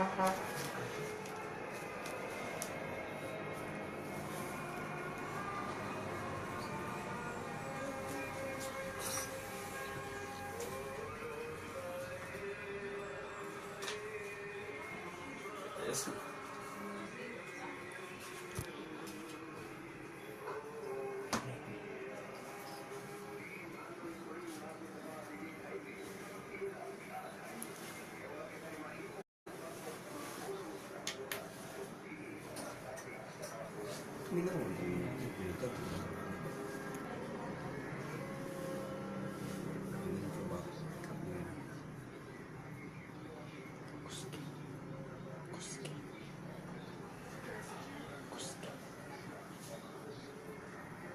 Yes.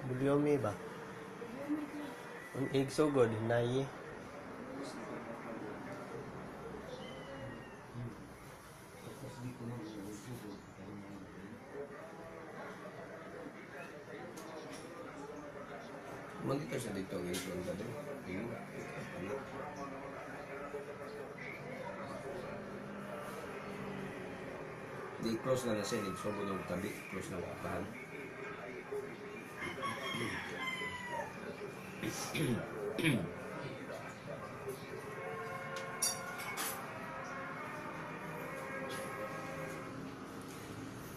Bulyomi ba? Ang igsugod, nayi. Mandito siya dito ang ito ang dali. Ayun. Ano? Di close na na siya, nagsubo ng tabi, close na wakahan.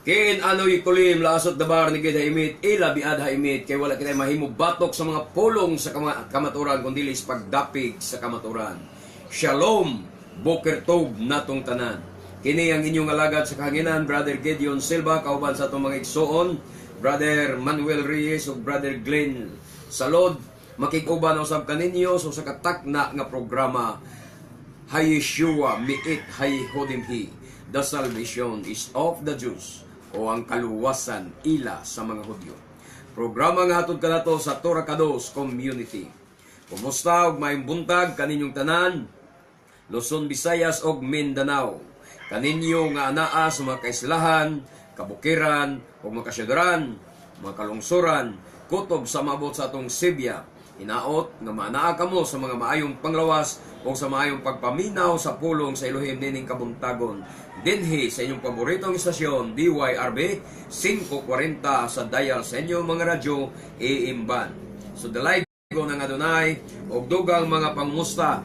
Kin anoy kulim lasot dabar ni gid haimit ila biad haimit kay wala kitay mahimo batok sa mga pulong sa kamaturan kun dili sa pagdapig sa kamaturan. Shalom, Boker Tov natong tanan. Kini ang inyong alagad sa kahanginan, Brother Gideon Silva, kauban sa atong mga igsoon, Brother Manuel Reyes ug Brother Glenn Salod. Makig-uban usab kaninyo sa usa ka takna nga programa Hayeshua miit hayhodimhi. The salvation is of the Jews, o ang kaluwasan ila sa mga Hudyo. Programa nga hatod kanato sa Torah Kados Community. Kumusta og maayong buntag kaninyong tanan, Luzon, Visayas og Mindanao. Kaninyo nga anaa sa mga kaislahan, kabukiran ug mga kasyudaran, mga kalungsuran, kutob sa mabot sa atong Sibya. Hinaot nga maanaa kamo sa mga maayong panglawas o sa maayong pagpaminaw sa pulong sa Elohim nining kabuntagon. Dinhi sa inyong paboritong istasyon DYRB 540 sa dial sa inyong mga radyo iimban. So dalay ko ng Adonay og dugang mga pangusta.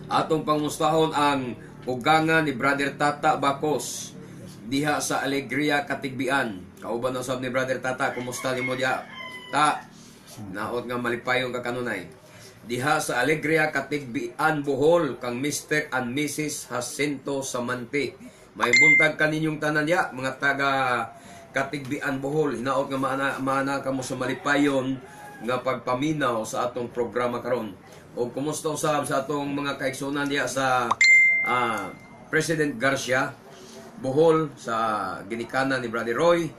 Atong pangustahon ang ugangan ni Brother Tata Bacos diha sa Alegria Katigbian. Kauban na usab ni Brother Tata, kumusta nimo diha? Ta, naot nga malipayon ka kanunay. Diha sa Alegria Katigbian Bohol kang Mr. and Mrs. Jacinto Samante. May buntag kaninyong tanan diha, mga taga Katigbian Bohol. Hinaot nga maana kamo sa malipayon nga pagpaminaw sa atong programa karon. O kumusta usab sa atong mga kaigsunan diha sa President Garcia Bohol sa ginikanan ni Brother Roy,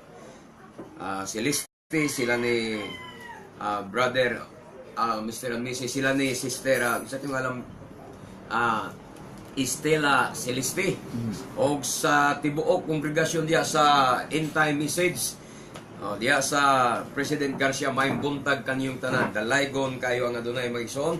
si Listi, sila ni Brother Mr. and Mrs. sila ni Sister sa ating alam Estela Celeste og sa tibuok kongregasyon diha sa End Time Message. Oh, diha sa President Garcia, maayong buntag kaniyong tanan. Dalaygon kayo ang adunay mga igsoon.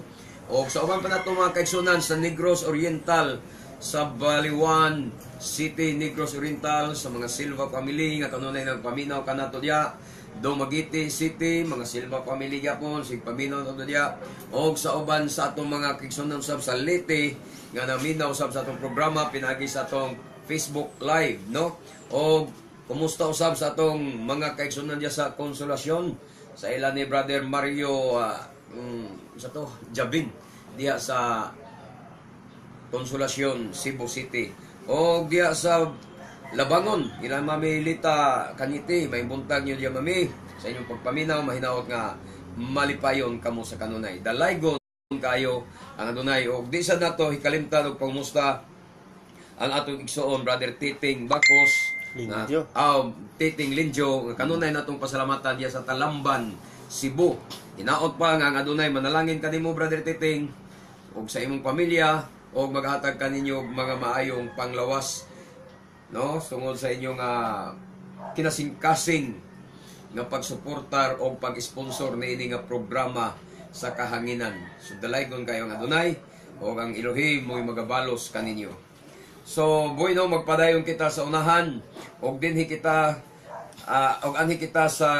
Og sa uban pa nato mga kaigsunan sa Negros Oriental, sa Baliwan City, Negros Oriental, sa mga Silva family nga kanunay nagpaminaw kanato diha. Dumaguete City, mga Silva family gyapon sig paminaw nato diha. Og sa uban sa atong mga kaigsunan sab sa Leyte nga naminaw sab sa atong programa pinagi sa atong Facebook Live, no? Og kumusta usab sa atong mga kaigsunan diya sa Konsolasyon sa ila ni Brother Mario sa to Jabin diha sa Konsolasyon, Cebu City. O diha sa Labangon, ila Mami Lita Kaniti, may buntag niyo diya mami sa inyong pagpaminaw, mahinaot nga malipayon kamo sa kanunay. Dalaygon kayo ang adunay og di sa nato hikalimtan og pangmusta ang atong igsoon Brother Titing Bacos nga Linjo. Titing Linjo nga kanunay natong pasalamatan diya sa Talamban, Cebu. Hinaot pa nga ang adunay manalangin kanimo Brother Titing ug sa imong pamilya og maghatag kaninyo og mga maayong panglawas, no, tungod sa inyong kinasingkasing nga pagsuportar o pag-sponsor niini nga programa sa kahanginan. So dalaygon kayo ang adunay o ang Elohim mo'y magabalos kaninyo. So, bueno, magpadayon kita sa unahan og dinhi kita og anhi kita sa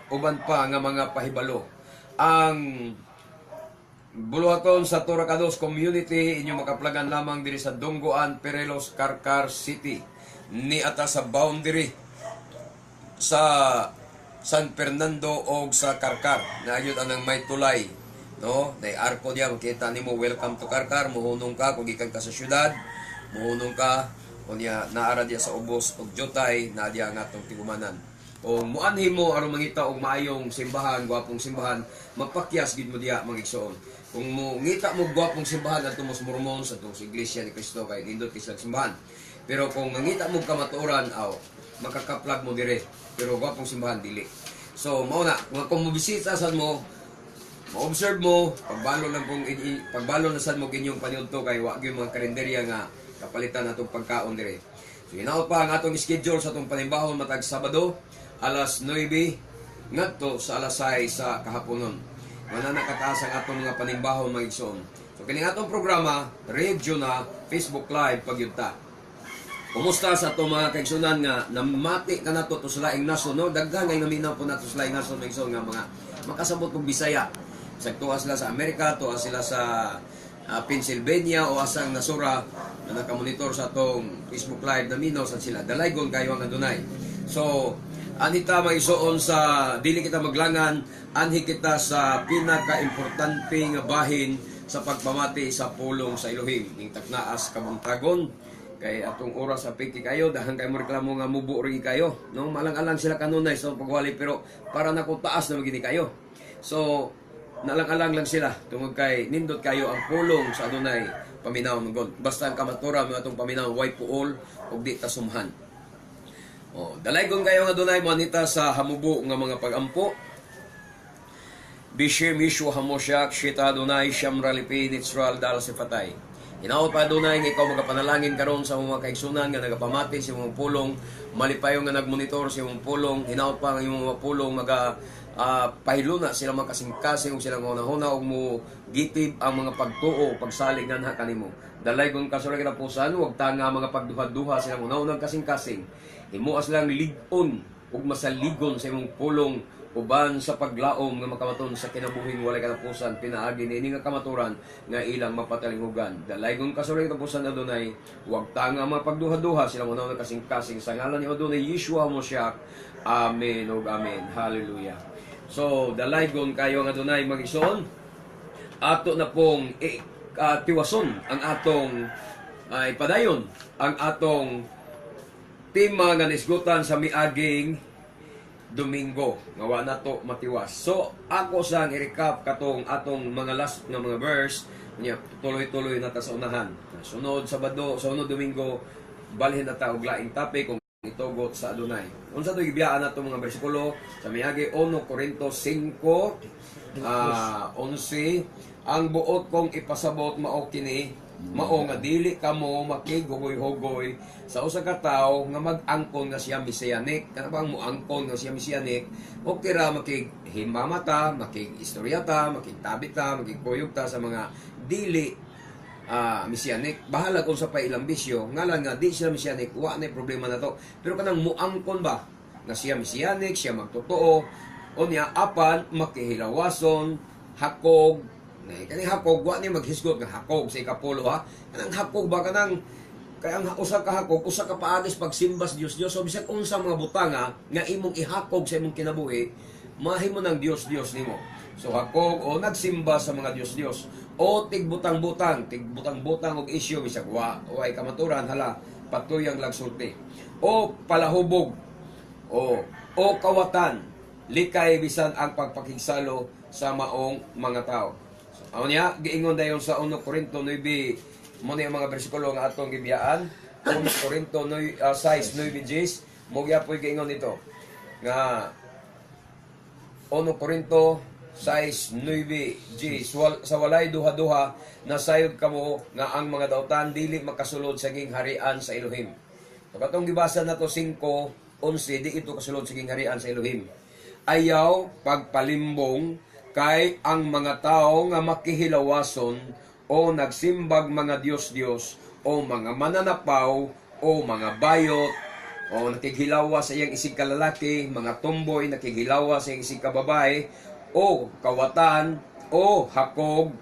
uban pa nga mga pahibalo. Ang buluhaton sa Torah Kados Community inyong makaplagan lamang diri sa Dongguan, Perelos, Carcar City. Ni ata sa boundary sa San Fernando og sa Carcar. Naayod anang may tulay, no? Nay arko diya, makita nimo, "Welcome to Carcar." Muhunong ka kung gikan ka sa syudad, muhunong ka unya naara diya sa ubos og jutay, naa diya ang atong tigumanan. O muanhi mo aron mangita og maayong simbahan, gwapong simbahan, mapakyas gid mo diya, mga igsoon. Kung mo ngita mo gwapong simbahan, adto mo sa Mormons, adto sa Iglesia ni Cristo kay nindot kay sila simbahan. Pero kung mangita mo kamatuoran, aw, makakaplag mo dire. Pero gwapong simbahan, dili. So mao na, kung mobisita sad mo, ma-observe mo, pagbalo lang kung pagbalo na sad mo inyong paniudto kay wa gyud mga karinderya nga kapalitan natong pagkaon dire. So hinaot pa ang atong schedule sa atong panimbahon matag Sabado alas 9 ngadto sa alas 6 sa kahaponon. Wala na kataas ang atong mga panimbahon, mga igsoon. So kining atong programa, radio na, Facebook Live pagyud ta. Kumusta sa atong mga kaigsunan nga namati ka nato to sa laing nason, no? Daghan ngay naminaw po nato sa laing nason, mga igsoon, nga mga makasabot og Bisaya. Bisag tuwa sila sa Amerika, tuwa sila sa Pennsylvania o asang nasura na nakamonitor sa atong Facebook Live, naminaw sad sila. Dalaygon kayo ang adunay. So, anhi ta, mga igsoon, sa dili kita maglangan, anhi kita sa pinaka-importante nga bahin sa pagpamati sa pulong sa Elohim. Ning taknaas kabuntagon kay atong oras sa piki kayo, dahan kay mo reklamo nga mubo rin kayo, no? Malang-alang sila kanunay sa pagwali, pero para nako taas na magini kayo. So nalang-alang lang sila tungod kay nindot kayo ang pulong sa adunay paminaw ng God. Basta ang kamatura mo atong paminaw way puol ug di ta sumhan. Oh, dalaygon kayo nga adunay mo anita sa hamubo nga mga pagampo. Bishim Yeshua Hamosyak, Shita Adonai, Shamra Lipi, Nitzral Dal Sifatay. Hinaot pa, Adonai, nga ikaw magapanalangin karon sa mga kaigsunan nga nagapamati sa imong pulong, malipayon nga nagmonitor sa imong pulong. Hinaot pa ang imong mga pulong maga pahiluna sila mga kasing-kasing ug silang hunahuna ug mo gitib ang mga pagtuo pagsalig nganha kanimo. Dalaygon ka sa katapusan, wag tanga mga pagduha-duha silang hunahuna kasing-kasing. Himoa silang lig-on ug masaligon sa imong pulong uban sa paglaom nga makamaton sa kinabuhing walay katapusan pinaagi niini nga kamaturan nga ilang mapatalinghugan. Dalaygon ka sa walay katapusan, Adonai, wag tanga mga pagduha-duha silang una kasing-kasing, sa ngalan ni Adonai Yeshua Moshiach. Amen ug amen. Hallelujah. So dalaygon kayo ang Adonai, mga igsoon. Ato na pong tiwason ang atong ay padayon ang atong tema nga nisgutan sa miaging Domingo nga wa nato matiwas. So ako sang i-recap katong atong mga last nga mga verse nya tuloy-tuloy na ta sa unahan. Sunod Sabado, sa sunod Domingo balhin na ta og laing topic kung itugot sa Adonai. Unsa to gibiyaan nato mga bersikulo sa miagi? 1 Corinto 5 11. Ang buot kong ipasabot mao kini, mao nga dili kamo makighugoy-hugoy sa usa ka tawo nga mag-angkon nga siya mesianic. Kana bang mo-angkon nga siya mesianic, okay ra makighimama ta, makig-istorya ta, makigtabi ta, makigkuyog ta sa mga dili mesianic. Bahala kung sa pa ilang bisyo, ngalan nga di sila mesianic, wa na problema na to. Pero kanang muangkon ba nga siya mesianic, siya magtotoo, unya apan makihilawason, hakog, na kani hakog, wa ni maghisgot nga hakog sa ikapulo ha. Kanang hakog ba, kanang kay ang usa ka hakog, usa ka paagis pagsimba sa Dios Dios. So bisag unsa mga butanga nga imong ihakog sa imong kinabuhi, mahimo ng Dios Dios nimo. So hakog o nagsimba sa mga Dios Dios o tigbutang-butang, tigbutang-butang og isyu bisag wa way kamaturan, hala patuyang lagsulti. O palahubog o o kawatan, likay bisan ang pagpakigsalo sa maong mga tao. So, amo niya giingon dayon sa 1 Corinto 9 mo ni ang mga bersikulo nga atong gibiyaan. 1 Corinto 9, 6 9 Gs mo gyapoy giingon nito nga 1 Corinto 6:9 G sa walay duha-duha nasayod kamo nga ang mga dautan dili makasulod sa gingharian sa Elohim. So katong gibasa nato 5:11, di ito kasulod sa gingharian sa Elohim. Ayaw pagpalimbong, kay ang mga tao nga makihilawason o nagsimbag mga Dios-Dios o mga mananapaw, o mga bayot, o nakighilawa sa iyang isig kalalaki, mga tomboy nakighilawa sa iyang isig kababae, o kawatan, o hakog,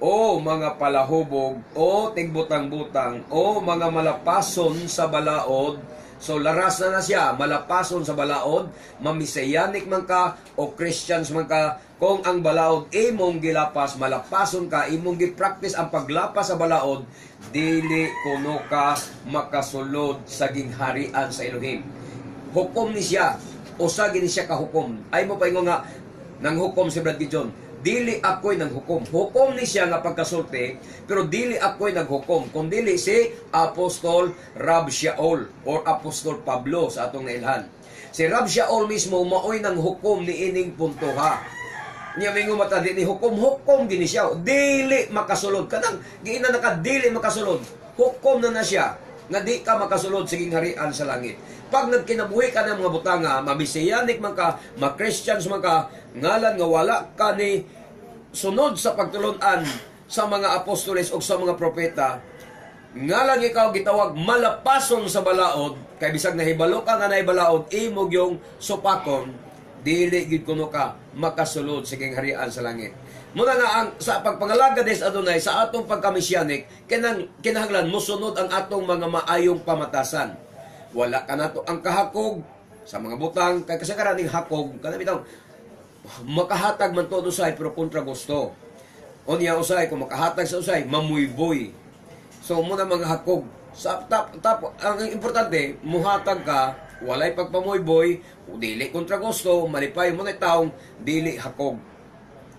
o mga palahubog, o tigbutang-butang, o mga malapason sa balaod. So laras na na siya, malapason sa balaod, ma-Messianic man ka o Christians man ka, kung ang balaod imong gilapas, malapason ka, imong gi-practice ang paglapas sa balaod, dili kuno ka makasulod sa gingharian sa Elohim. Hukom ni siya, usa gini siya ka hukom. Ay mo pa ingon nga nang hukom si Brad Gideon. Dili ako'y nang hukom. Hukom ni siya nga pagkasulti, pero dili ako'y naghukom. Kung dili si Apostol Rab Shaul or Apostol Pablo sa atong nailhan. Si Rab Shaul mismo maoy nang hukom ni ining puntoha. Niya mingo mata di ni hukom, hukom gini siya. Dili makasulod kanang giina naka dili makasulod. Hukom na na siya nga di ka makasulod sa gingharian sa langit. Pag nagkinabuhi ka ng mga butanga, ma-Messianic man ka, ma-Christians man ka, ngalan nga wala ka ni sunod sa pagtulunan sa mga apostoles o sa mga propeta, ngalan ikaw gitawag malapason sa balaod, kay bisag nahibalo ka nga naibalaod, imong yung supakon, dili gid kuno ka makasulod sa gingharian sa langit. Muna nga ang sa pagpangalaga des Adonai sa atong pagka-Messianic, kinang kinahanglan mosunod ang atong mga maayong pamatasan. Wala ka nato ang kahakog sa mga butang kay kasagaran ning hakog kana bitaw makahatag man to usay pero kontra gusto. Unya usay kung makahatag sa usay mamuyboy. So muna mga hakog sa tap, tap ang importante muhatag ka walay pagpamuyboy, dili kontra gusto, malipay mo na taong dili hakog.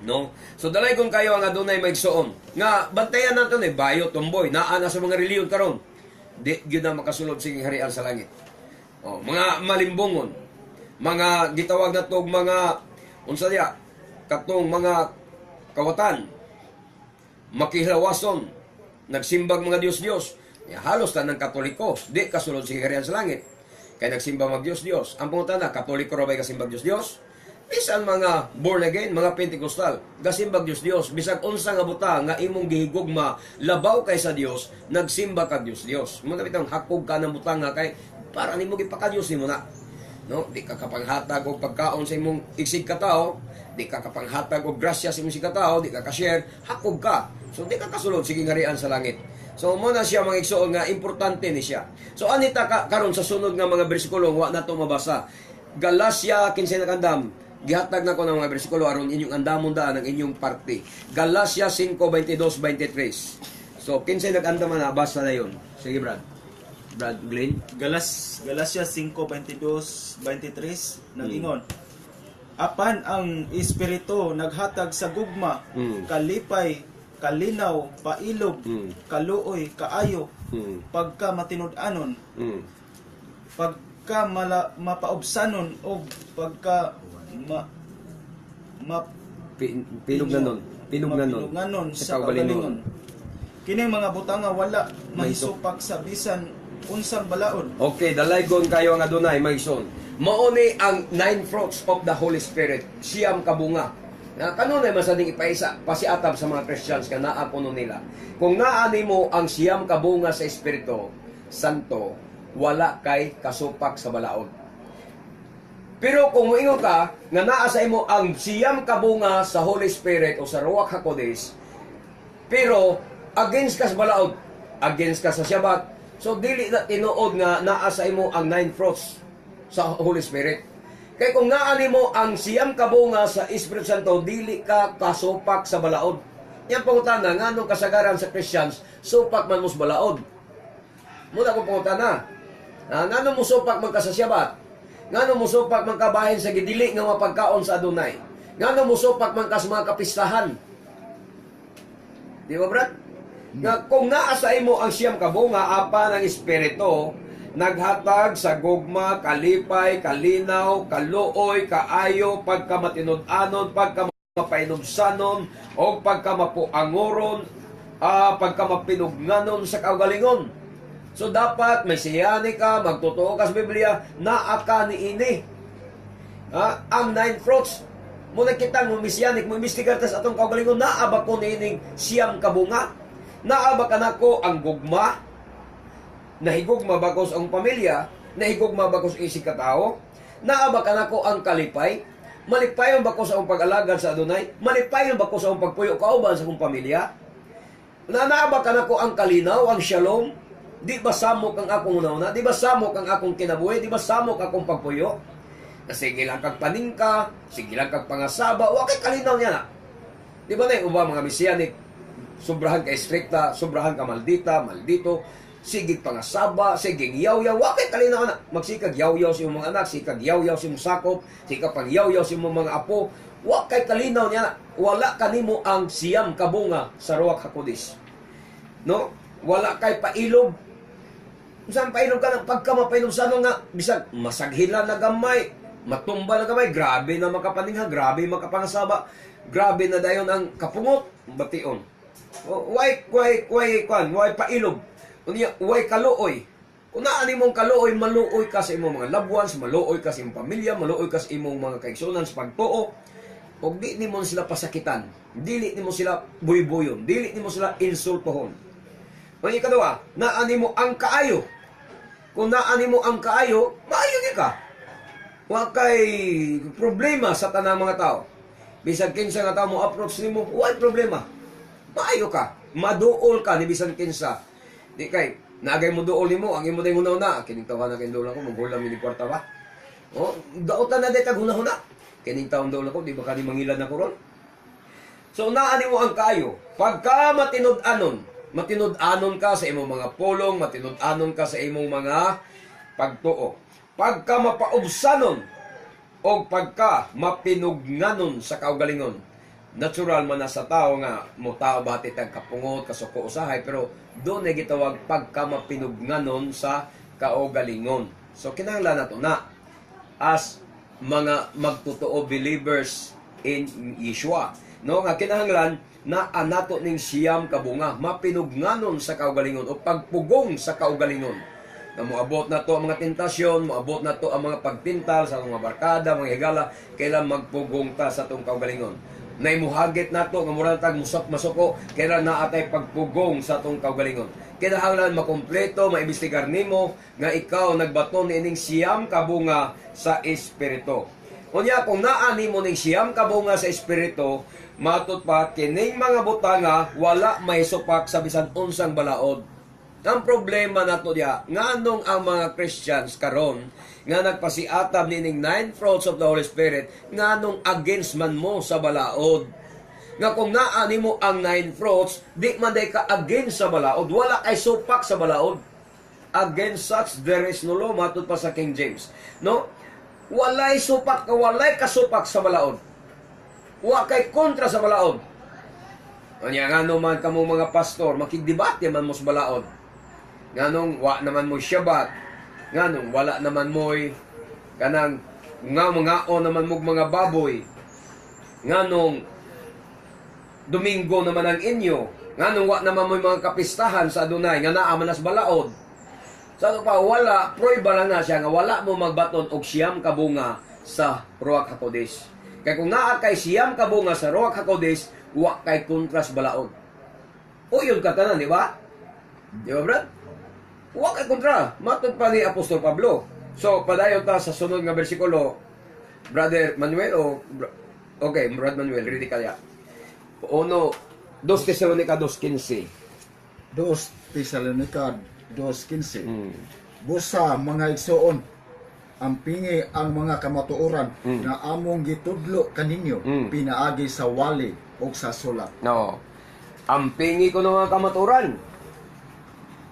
No? So dalay kung kayo ang adunay maigsuon nga bantayan nato ni bayo tomboy naa na sa mga reliyon karon. Di gyud na makasulod sa harian sa langit. Oh, mga malimbongon, mga gitawag na tog mga unsa diya katong mga kawatan, makihlawason, nagsimbag mga Diyos-Diyos. Ya, halos tanang Katoliko, di kasulod sa harian sa langit. Kay nagsimba mag Diyos-Diyos. Ang pangutana, Katoliko ra ba'y kasimbag Diyos-Diyos? Bisan mga born again, mga Pentecostal, gasimbag Diyos-Diyos, bisag unsa nga buta nga imong gihigugma labaw kay sa Dios, nagsimba ka Diyos-Diyos. Mo na bitang hakog ka ng butang nga kay para nimo gipakadiyos nimo na. No, di ka kapanghatag og pagkaon sa imong isig katao, di ka kapanghatag og grasya sa imong isig katao, di ka ka-share, hakog ka. So di ka kasulod sige ngarian sa langit. So mo na siya mga igsoon nga importante ni siya. So anita ka karon sa sunod nga mga bersikulo wa na to mabasa. Galacia 15 na kandam. Gihatag na ko ng mga bersikulo aron inyong andamon daan ang inyong parte. Galacia 5:22 23. So 15 nag-andam na basa na yon. Sige, Brad. Brad Glenn. Galacia 5:22 23 nagingon. Apan ang espiritu naghatag sa gugma, kalipay, kalinaw, pailob, kaluoy, kaayo, pagka matinud-anon, pagka mapaubsanon og pagka ma, ma Pinog na nun. Pinog na nun. mapinugnanon Sa sa kaugalingon. kaugalingon. Kini mga butanga wala mahisupak sa bisan unsang balaod. Okay, dalaygon kayo ang adunay maigsoon. Mauni ang nine fruits of the Holy Spirit, siyam kabunga. Na kanunay man sa ding ipaisa pasiatab sa mga Christians nga naa kuno nila. Kung naa nimo ang siyam kabunga sa Espiritu Santo, wala kay kasupak sa balaod. Pero kung moingon ka nga naa sa imo ang siyam kabunga sa Holy Spirit o sa Ruach HaKodesh, pero against ka sa balaod, against ka sa Shabbat, so dili na tinuod nga naa sa imo ang nine fruits sa Holy Spirit. Kay kung naa nimo ang siyam kabunga sa Espiritu Santo, dili ka kasupak sa balaod. Yang pangutana, nganong kasagaran sa Christians, supak man mo sa balaod? Muna kong pangutana. Ah, ngano mo supak man ka sa Shabbat? Ngano mo supak man ka bahin sa gidili nga mga pagkaon sa Adonai? Ngano mo supak man ka sa mga kapistahan? Di ba, Brad? Nga kung naa sa imo ang siyam kabunga, apan ang espiritu naghatag sa gugma, kalipay, kalinaw, kaluoy, kaayo, pagkamatinud-anon, pagkamapainubsanon, o pagkamapuangoron, pagkamapinugnanon sa kaugalingon. So dapat may siyani ka, magtotoo ka sa Biblia, naa ka ni ini. Ha? Ang nine fruits. Muna kitang mo messianic, mo imbestigar ta sa atong kaugalingon, naa ba ko niining siyam kabunga? Naa ba kanako ang gugma? Nahigugma ba ko sa akong pamilya? Nahigugma ba ko sa isig katao? Naa ba kanako ang kalipay? Malipayon ba ko sa akong pag-alagad sa Adunay? Malipayon ba ko sa akong pagpuyo kauban sa akong pamilya? Na naa ba kanako ang kalinaw, ang shalom? Di ba samok ang akong una-una? Di ba samok ang akong kinabuhi? Di ba samok akong pagpuyo? Na sige lang kag paningka, sige lang kag pangasaba, wa kay kalinaw niya na. Di ba na yung uba mga mesianic, sobrahan ka estrikta, sobrahan ka maldita, maldito, sige pangasaba, sige yaw-yaw, wa kay kalinaw na. Magsikag yaw-yaw sa imong mga anak, sikag yaw-yaw sa imong sakop, sikag pang yaw-yaw sa imong mga apo, wa kay kalinaw niya na. Wala kanimo ang siyam kabunga sa Ruach HaKodesh. No? Wala kay pailob. Saan pailob ka ng pagka mapailob sa ano nga, bisag masaghila na gamay, matumba na gamay, grabe na makapaningha, grabe makapangasaba, grabe na dayon ang kapungot, bation. Way, way, way, kwan, way pailob. Unya, way kaluoy. Kung naa nimong kaluoy, maluoy ka sa imong mga loved ones, maluoy ka sa imong pamilya, maluoy ka sa imong mga kaigsunan sa pagtuo. Og di nimo sila pasakitan, dili nimo sila buybuyon, dili nimo sila insultohon. Ang ikaduha, naa nimo ang kaayo. Kung naa nimo ang kaayo, maayo gyud ka. Wa kay problema sa tanang mga tao. Bisan kinsa nga tao mo approach nimo, way problema. Maayo ka. Maduol ka ni bisan kinsa. Di kay nagay mo duol nimo, ang imo dayong huna-huna, kining tawa na kining duol ako, maghulam ini kwarta ba? Oh, dautan na day tag huna-huna. Kining taong duol ako, di ba kani mangilad na ko ron? So naa nimo ang kaayo. Pagka matinud-anon, matinud-anon ka sa imong mga pulong, matinud-anon ka sa imong mga pagtuo. Pagka mapaubsanon o pagka mapinugnanon sa kaugalingon. Natural man na sa tao nga mo tao bati tag kapungot, kasuko usahay, pero doon ay gitawag pagka mapinugnanon sa kaugalingon. So kinahanglan nato na as mga magtotoo believers in Yeshua. No, nga kinahanglan na anato ning siyam kabunga, mapinugnanon sa kaugalingon o pagpugong sa kaugalingon. Na moabot na to ang mga tentasyon, moabot na to ang mga pagtintal sa atong mga barkada, mga higala, kailan magpugong ta sa atong kaugalingon. Na imuhagit na to, nga mura tag musok masuko, kailan naa tay pagpugong sa atong kaugalingon. Kinahanglan makumpleto, maimbestigar nimo nga ikaw nagbaton niining siyam kabunga sa espiritu. Unya kung naa nimo ning siyam kabunga sa espiritu, matud pa kining mga butanga wala may supak sa bisan unsang balaod. Ang problema nato diha, nganong ang mga Christians karon nga nagpasiatab nining nine fruits of the Holy Spirit, nganong against man mo sa balaod? Nga kung naa nimo ang nine fruits, di man day ka against sa balaod, wala kay supak sa balaod. Against such there is no law, matud pa sa King James. No? Walay supak, walay kasupak sa balaod. Wa kay kontra sa balaod. Unya ngano man kamo mga pastor, makigdebate man mo sa balaod. Nganong wa naman mo Shabbat, nganong wala naman mo'y kanang nga mga naman mo mga baboy, nganong Domingo naman ang inyo, nganong wa naman mo'y mga kapistahan sa Adunay, nga naa man nas balaod. Sa ano pa, wala, prueba lang na siya nga wala mo magbaton og siyam kabunga sa Ruach HaKodesh. Kay kung naa kay siyam kabunga sa Ruach HaKodesh, wa kay kontras balaod. O yun ka tanan, di ba? Di ba, Brad? Wa kay kontra. Matod pa ni Apostol Pablo. So, padayon ta sa sunod nga bersikulo, Brother Manuel o okay, Brother Manuel, ready ka ya. Uno, 2 Tesalonica 2:15. 2 Tesalonica 2:15. Busa, mga igsoon, ampingi ang mga kamatuoran na among gitudlo kaninyo pinaagi sa wali o sa sulat. No. Ampingi ko ng mga kamaturan.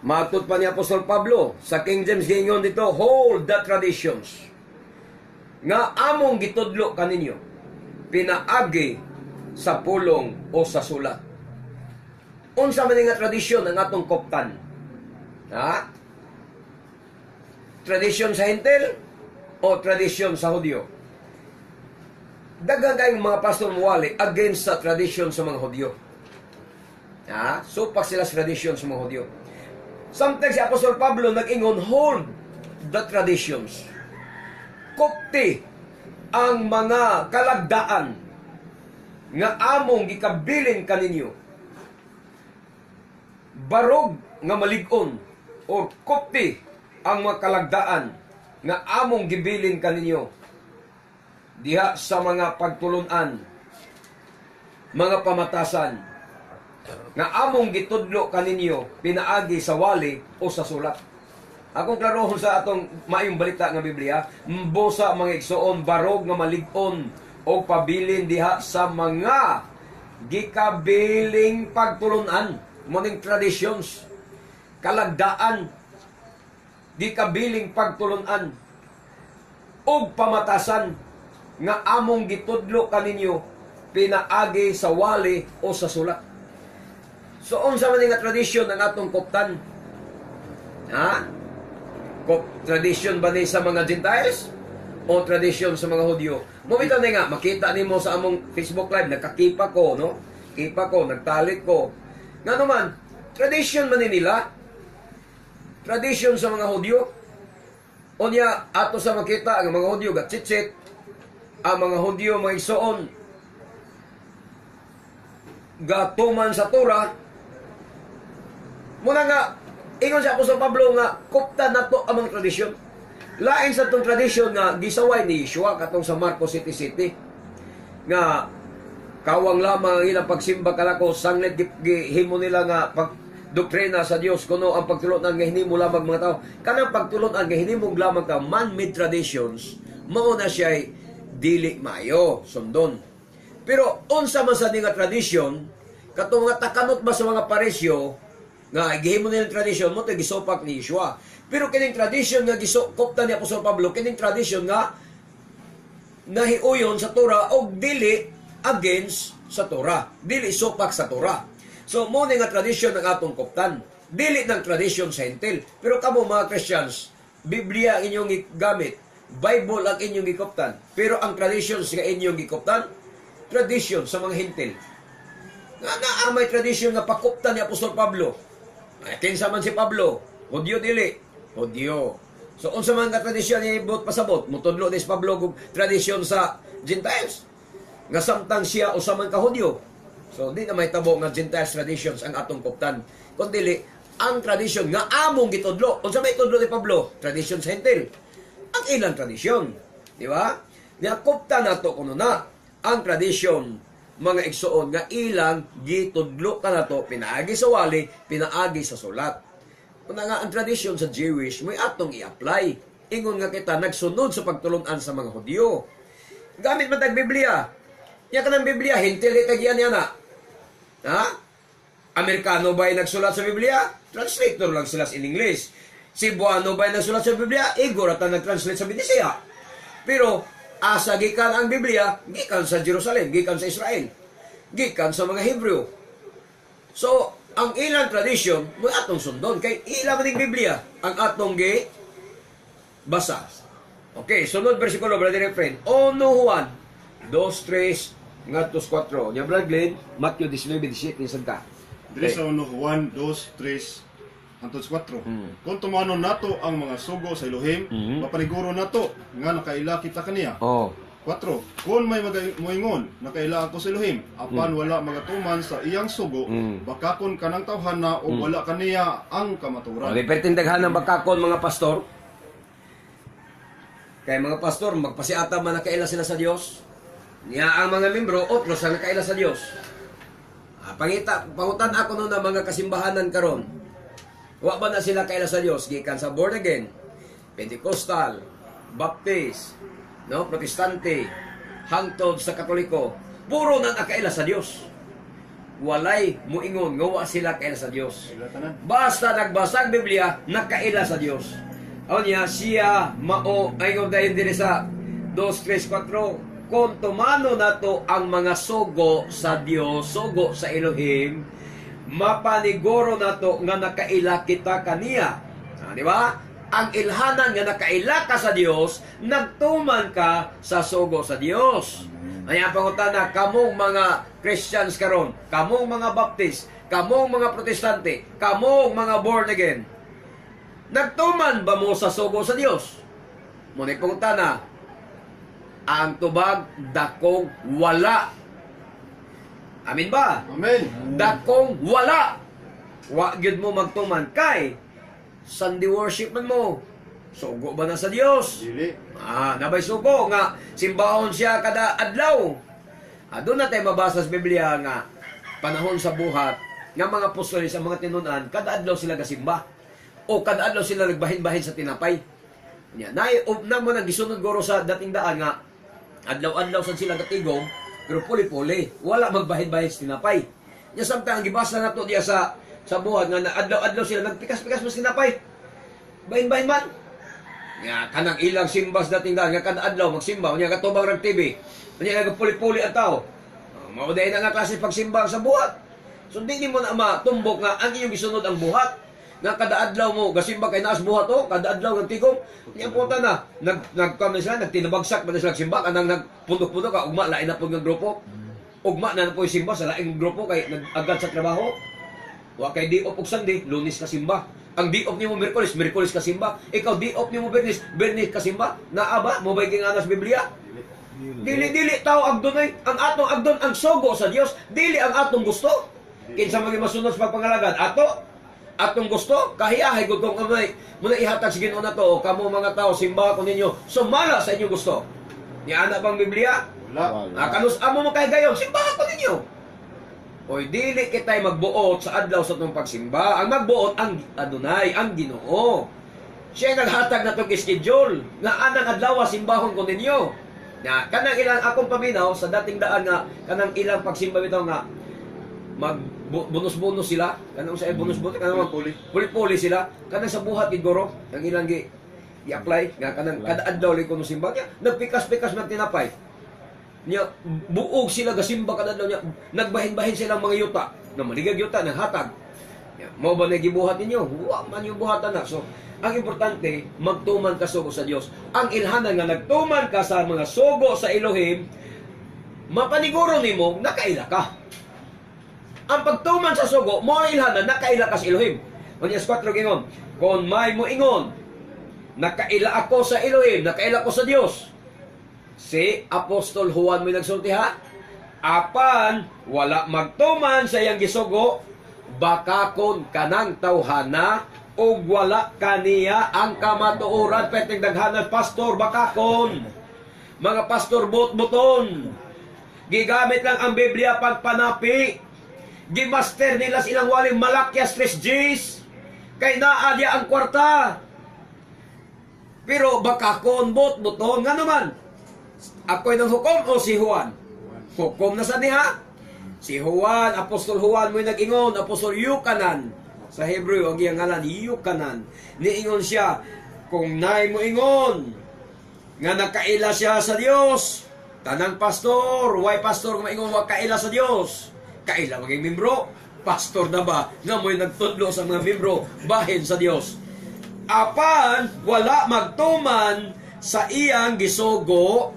Matod pa ni Apostol Pablo sa King James, giingon dito, "Hold the traditions nga among gitudlo kaninyo pinaagi sa pulong o sa sulat." Unsa man nga tradisyon ang atong koptan? Ha? Tradisyon sa Hentil o tradisyon sa Hudyo? Daghan kayong mga pastor muwali against sa tradisyon sa mga Hudyo. Ha? Supak sila sa tradisyon sa mga Hudyo. Sometimes si Apostol Pablo nag-ingon, "Hold the traditions." Kopti ang mga kalagdaan nga among gikabilin kaninyo. Barog nga malig-on. Or kopti ang mga kalagdaan nga among gibilin kaninyo diha sa mga pagtulunan, mga pamatasan nga among gitudlo kaninyo pinaagi sa wali o sa sulat. Akong klarohon sa atong maayong balita nga Biblia, mbosa, mga igsoon, barog nga malig-on o pabilin diha sa mga gikabiling pagtulunan, morning traditions, kalagdaan, gikabiling pagtulunan ug pamatasan nga among gitudlo kaninyo pinaagi sa wali o sa sulat. So unsa man nga tradisyon ang atong koptan? Ha? Tradisyon ba ni sa mga Gentiles o tradisyon sa mga Hudyo? Mumita ni nga makita nimo sa among Facebook Live, nagkakipa ko, no? Kipa ko, nagtalit ko. Nga naman, tradisyon man ni nila. Tradisyon sa mga Hudyo. Unya ato sa makita ang mga Hudyo gatsitsit, ang mga Hudyo, mga igsoon, gatuman sa Torah. Muna nga, ingon si Apostol Pablo nga, kupta nato ang mga tradisyon. Lain sa itong tradisyon nga gisaway ni Yeshua katong sa Marcos City City nga kawang lamang ang ilang pagsimba kanako, sanglit gihimo nila nga pag doktrina sa Dios kuno ang pagtulunan nga hinimo lamang mga tao. Kanang pagtulunan nga hinimo lamang tao, man-made traditions, mao na siya'y dili maayo sundon. Pero unsa man sa nga tradisyon, katong mga takanot ba sa mga Pariseo nga gihimo nilang tradisyon mo to gisupak ni Yeshua. Pero kining tradisyon nga gisukopta ni Apostol Pablo, kining tradisyon nga nahiuyon sa Torah og dili against sa Torah, dili supak sa Torah. So mo ni nga tradisyon ang atong koptan, dili ng tradisyon sa Hentil. Pero kamo mga Christians, Biblia ang inyong gamit, Bible ang inyong gikoptan, pero ang tradisyon sa inyong gikoptan, tradisyon sa mga Hentil. Nga naa may tradisyon nga pakuptan ni Apostol Pablo. Ay, kinsa man si Pablo? Hudyo dili? Hudyo. So unsa man nga tradisyon ni buot pasabot? Mutudlo ni si Pablo og tradisyon sa Gentiles nga samtang siya usa man ka Hudyo. So di na may tabo nga Gentiles traditions ang atong koptan. Kun dili ang tradisyon nga among gitudlo. Unsa may tudlo ni Pablo? Tradisyon sa Hentil. Ang ilang tradisyon, di ba? Nya kopta nato kuno na ang tradisyon, mga igsoon, nga ilang gitudlo kanato pinaagi sa wali, pinaagi sa sulat. Una nga ang tradisyon sa Jewish may atong i-apply. Ingon nga kita nagsunod sa pagtulunan sa mga Hudyo. Gamit man tag Biblia. Nya kanang Biblia, Hentil itagyan niya na. Ha? Amerikano ba nagsulat sa Biblia? Translator lang sila in English. Cebuano ba nagsulat sa Biblia? Igorot ang nag-translate sa Binisaya. Pero asa gikan ang Biblia? Gikan sa Jerusalem, gikan sa Israel. Gikan sa mga Hebreo. So, ang ilang tradisyon mo atong sundon kay ila man ning Biblia ang atong gi basa. Okay, sunod bersikulo, brother and friend. 1 Juan 2, 3 ngadto 4. Nya, Brother Glenn, Matthew 19:17 ni ka. Diri sa 1 Juan 2, 3 hangtod 4. Kung tumanon nato ang mga sugo sa Elohim, mapaniguro nato nga nakaila kita kaniya. 4. Kung may moingon, "Nakaila ako sa Elohim," apan wala magatuman sa iyang sugo, bakakon kanang tawhana o wala kaniya ang kamatuoran. Okay, pero tindaghan ng bakakon mga pastor. Kay mga pastor, magpasiata man nakaila sila sa Dios. Niya ang mga membro, otro sa nakaila sa Dios. Ah, pangita, pangutan ako no na mga kasimbahanan karon. Wa ba na sila kaila sa Dios gikan sa born again, Pentecostal, Baptist, no, Protestante, hangtod sa Katoliko, puro na nakaila sa Dios. Walay muingon nga wa sila kaila sa Dios. Kaila tanan. Basta nagbasa ang Biblia, nakaila sa Dios. Aw niya, siya mao ay dayon dinhi sa 2, 3, 4, kung tumano nato ang mga sugo sa Dios, sugo sa Elohim, mapaniguro nato nga nakaila kita kaniya. Ah, di ba? Ang ilhanan nga nakaila ka sa Dios, nagtuman ka sa sugo sa Dios. Kaya pangutana, kamong mga Christians karon, kamong mga Baptist, kamong mga Protestante, kamong mga born again, nagtuman ba mo sa sugo sa Dios? Muna pangutana, ang tubag, dakong wala. Amin ba? Amen. Dakong wala. Wa gyud mo magtuman kay Sunday worship man mo. Sugo ba na sa Dios? Dili. Ah, nabay sugo nga simbahon siya kada adlaw. Ah, doon na tayo mabasa sa Biblia nga panahon sa buhat nga mga apostoles sa mga tinunan kada adlaw sila gasimba o kada adlaw sila nagbahin-bahin sa tinapay. Nya, nay na mo nang gisunod guro sa dating daan nga adlaw-adlaw sad sila gatigom pero puli-puli wala magbahin-bahin sa tinapay. Nya samtang ang gibasa nato diya sa buhat nga na adlaw-adlaw sila nagpikas-pikas mas tinapay. Bahin-bahin man. Nga kanang ilang simbas dating daan nga kada adlaw magsimba unya katubang rag TV. Unya nagpuli-puli ang tao. Ah, mao dahil na nga klase pagsimba sa buhat. So dili mo na matumbok nga ang inyong gisunod ang buhat. Nga kada adlaw mo gasimba kay naas buhat oh, kada adlaw ng tigom. Unya punta na nag nagkam na sila nagtinabagsak man na sila simba kanang nagpundok-pundok ka ugma lain na pud nga grupo. Ugma na na po yung simba sa laing grupo kay nag-agad sa trabaho. Wa kay di off og Sunday, Lunes ka simba. Ang di off nimo Miyerkules, Miyerkules ka simba. Ikaw di off nimo Biyernes, Biyernes ka simba. Naa ba mo bay gingana sa Biblia? Dili dili tao agdon ay ang atong agdon ang sogo sa Dios, dili ang atong gusto. Kinsa man masunod sa pagpangalagad ato? Atong gusto, kahiyahay gud kung amay muna ihatag sa Ginoo nato o kamo mga tao simba ko ninyo sumala sa inyong gusto. Ni ana bang Biblia? Wala. Ah, kanus amo mo kay gayon, simbahan ko ninyo. Oy, dili kita'y magbuot sa adlaw sa itong pagsimba. Ang magbuot ang Adonai, ang Ginoo. Siya ang naghatag na itong schedule nga anang adlaw simbahon ko ninyo. Na kanang ilang akong paminaw sa dating daan nga kanang ilang pagsimba bitaw nga mag bonus-bonus sila kanang sa bonus-bonus kanang mag Puli-puli. puli-puli sila kanang sa buhat gid goro ang ilang gi i-apply nga kanang kada adlaw lang kuno simba niya nagpikas-pikas magtinapay niya buog sila gasimba kada adlaw niya nagbahin-bahin silang mga yuta na maligag yuta naghatag niya mao ba na gibuhat ninyo wa man yung buhatan na. So ang importante magtuman ka sugo sa Dios. Ang ilhanan nga nagtuman ka sa mga sugo sa Elohim, mapaniguro nimo nakaila ka. Ang pagtuman sa sugo mo ang ilhanan nakaila ka sa Elohim. Unya sa 4 ingon, kon may moingon nakaila ako sa Elohim, nakaila ko sa Dios. Si Apostol Juan may nagsulti ha? Apan wala magtuman sa iyang gisugo, baka kon kanang tawhana ug wala kaniya ang kamatuoran. Perting daghanan pastor baka kon. Mga pastor bot-boton. Gigamit lang ang Biblia pagpanapi. Gimaster nila sa ilang waling Malakias 3 Gs. Kay naa diya ang kwarta. Pero baka kon bot-boton nga naman. Ako'y ng hukom o si Juan? Hukom na sa niya. Si Juan, Apostol Juan mo'y nag-ingon, Apostol Yukanan. Sa Hebreo, ang iyang ngalan, Yukanan. Niingon siya, kung naay mo ingon, nga nakaila siya sa Dios. Tanang pastor, why pastor kung maingon wa kaila sa Dios? Kaila maging membro. Pastor na ba nga mo'y nagtudlo sa mga membro bahin sa Dios? Apan wala magtuman sa iyang gisugo.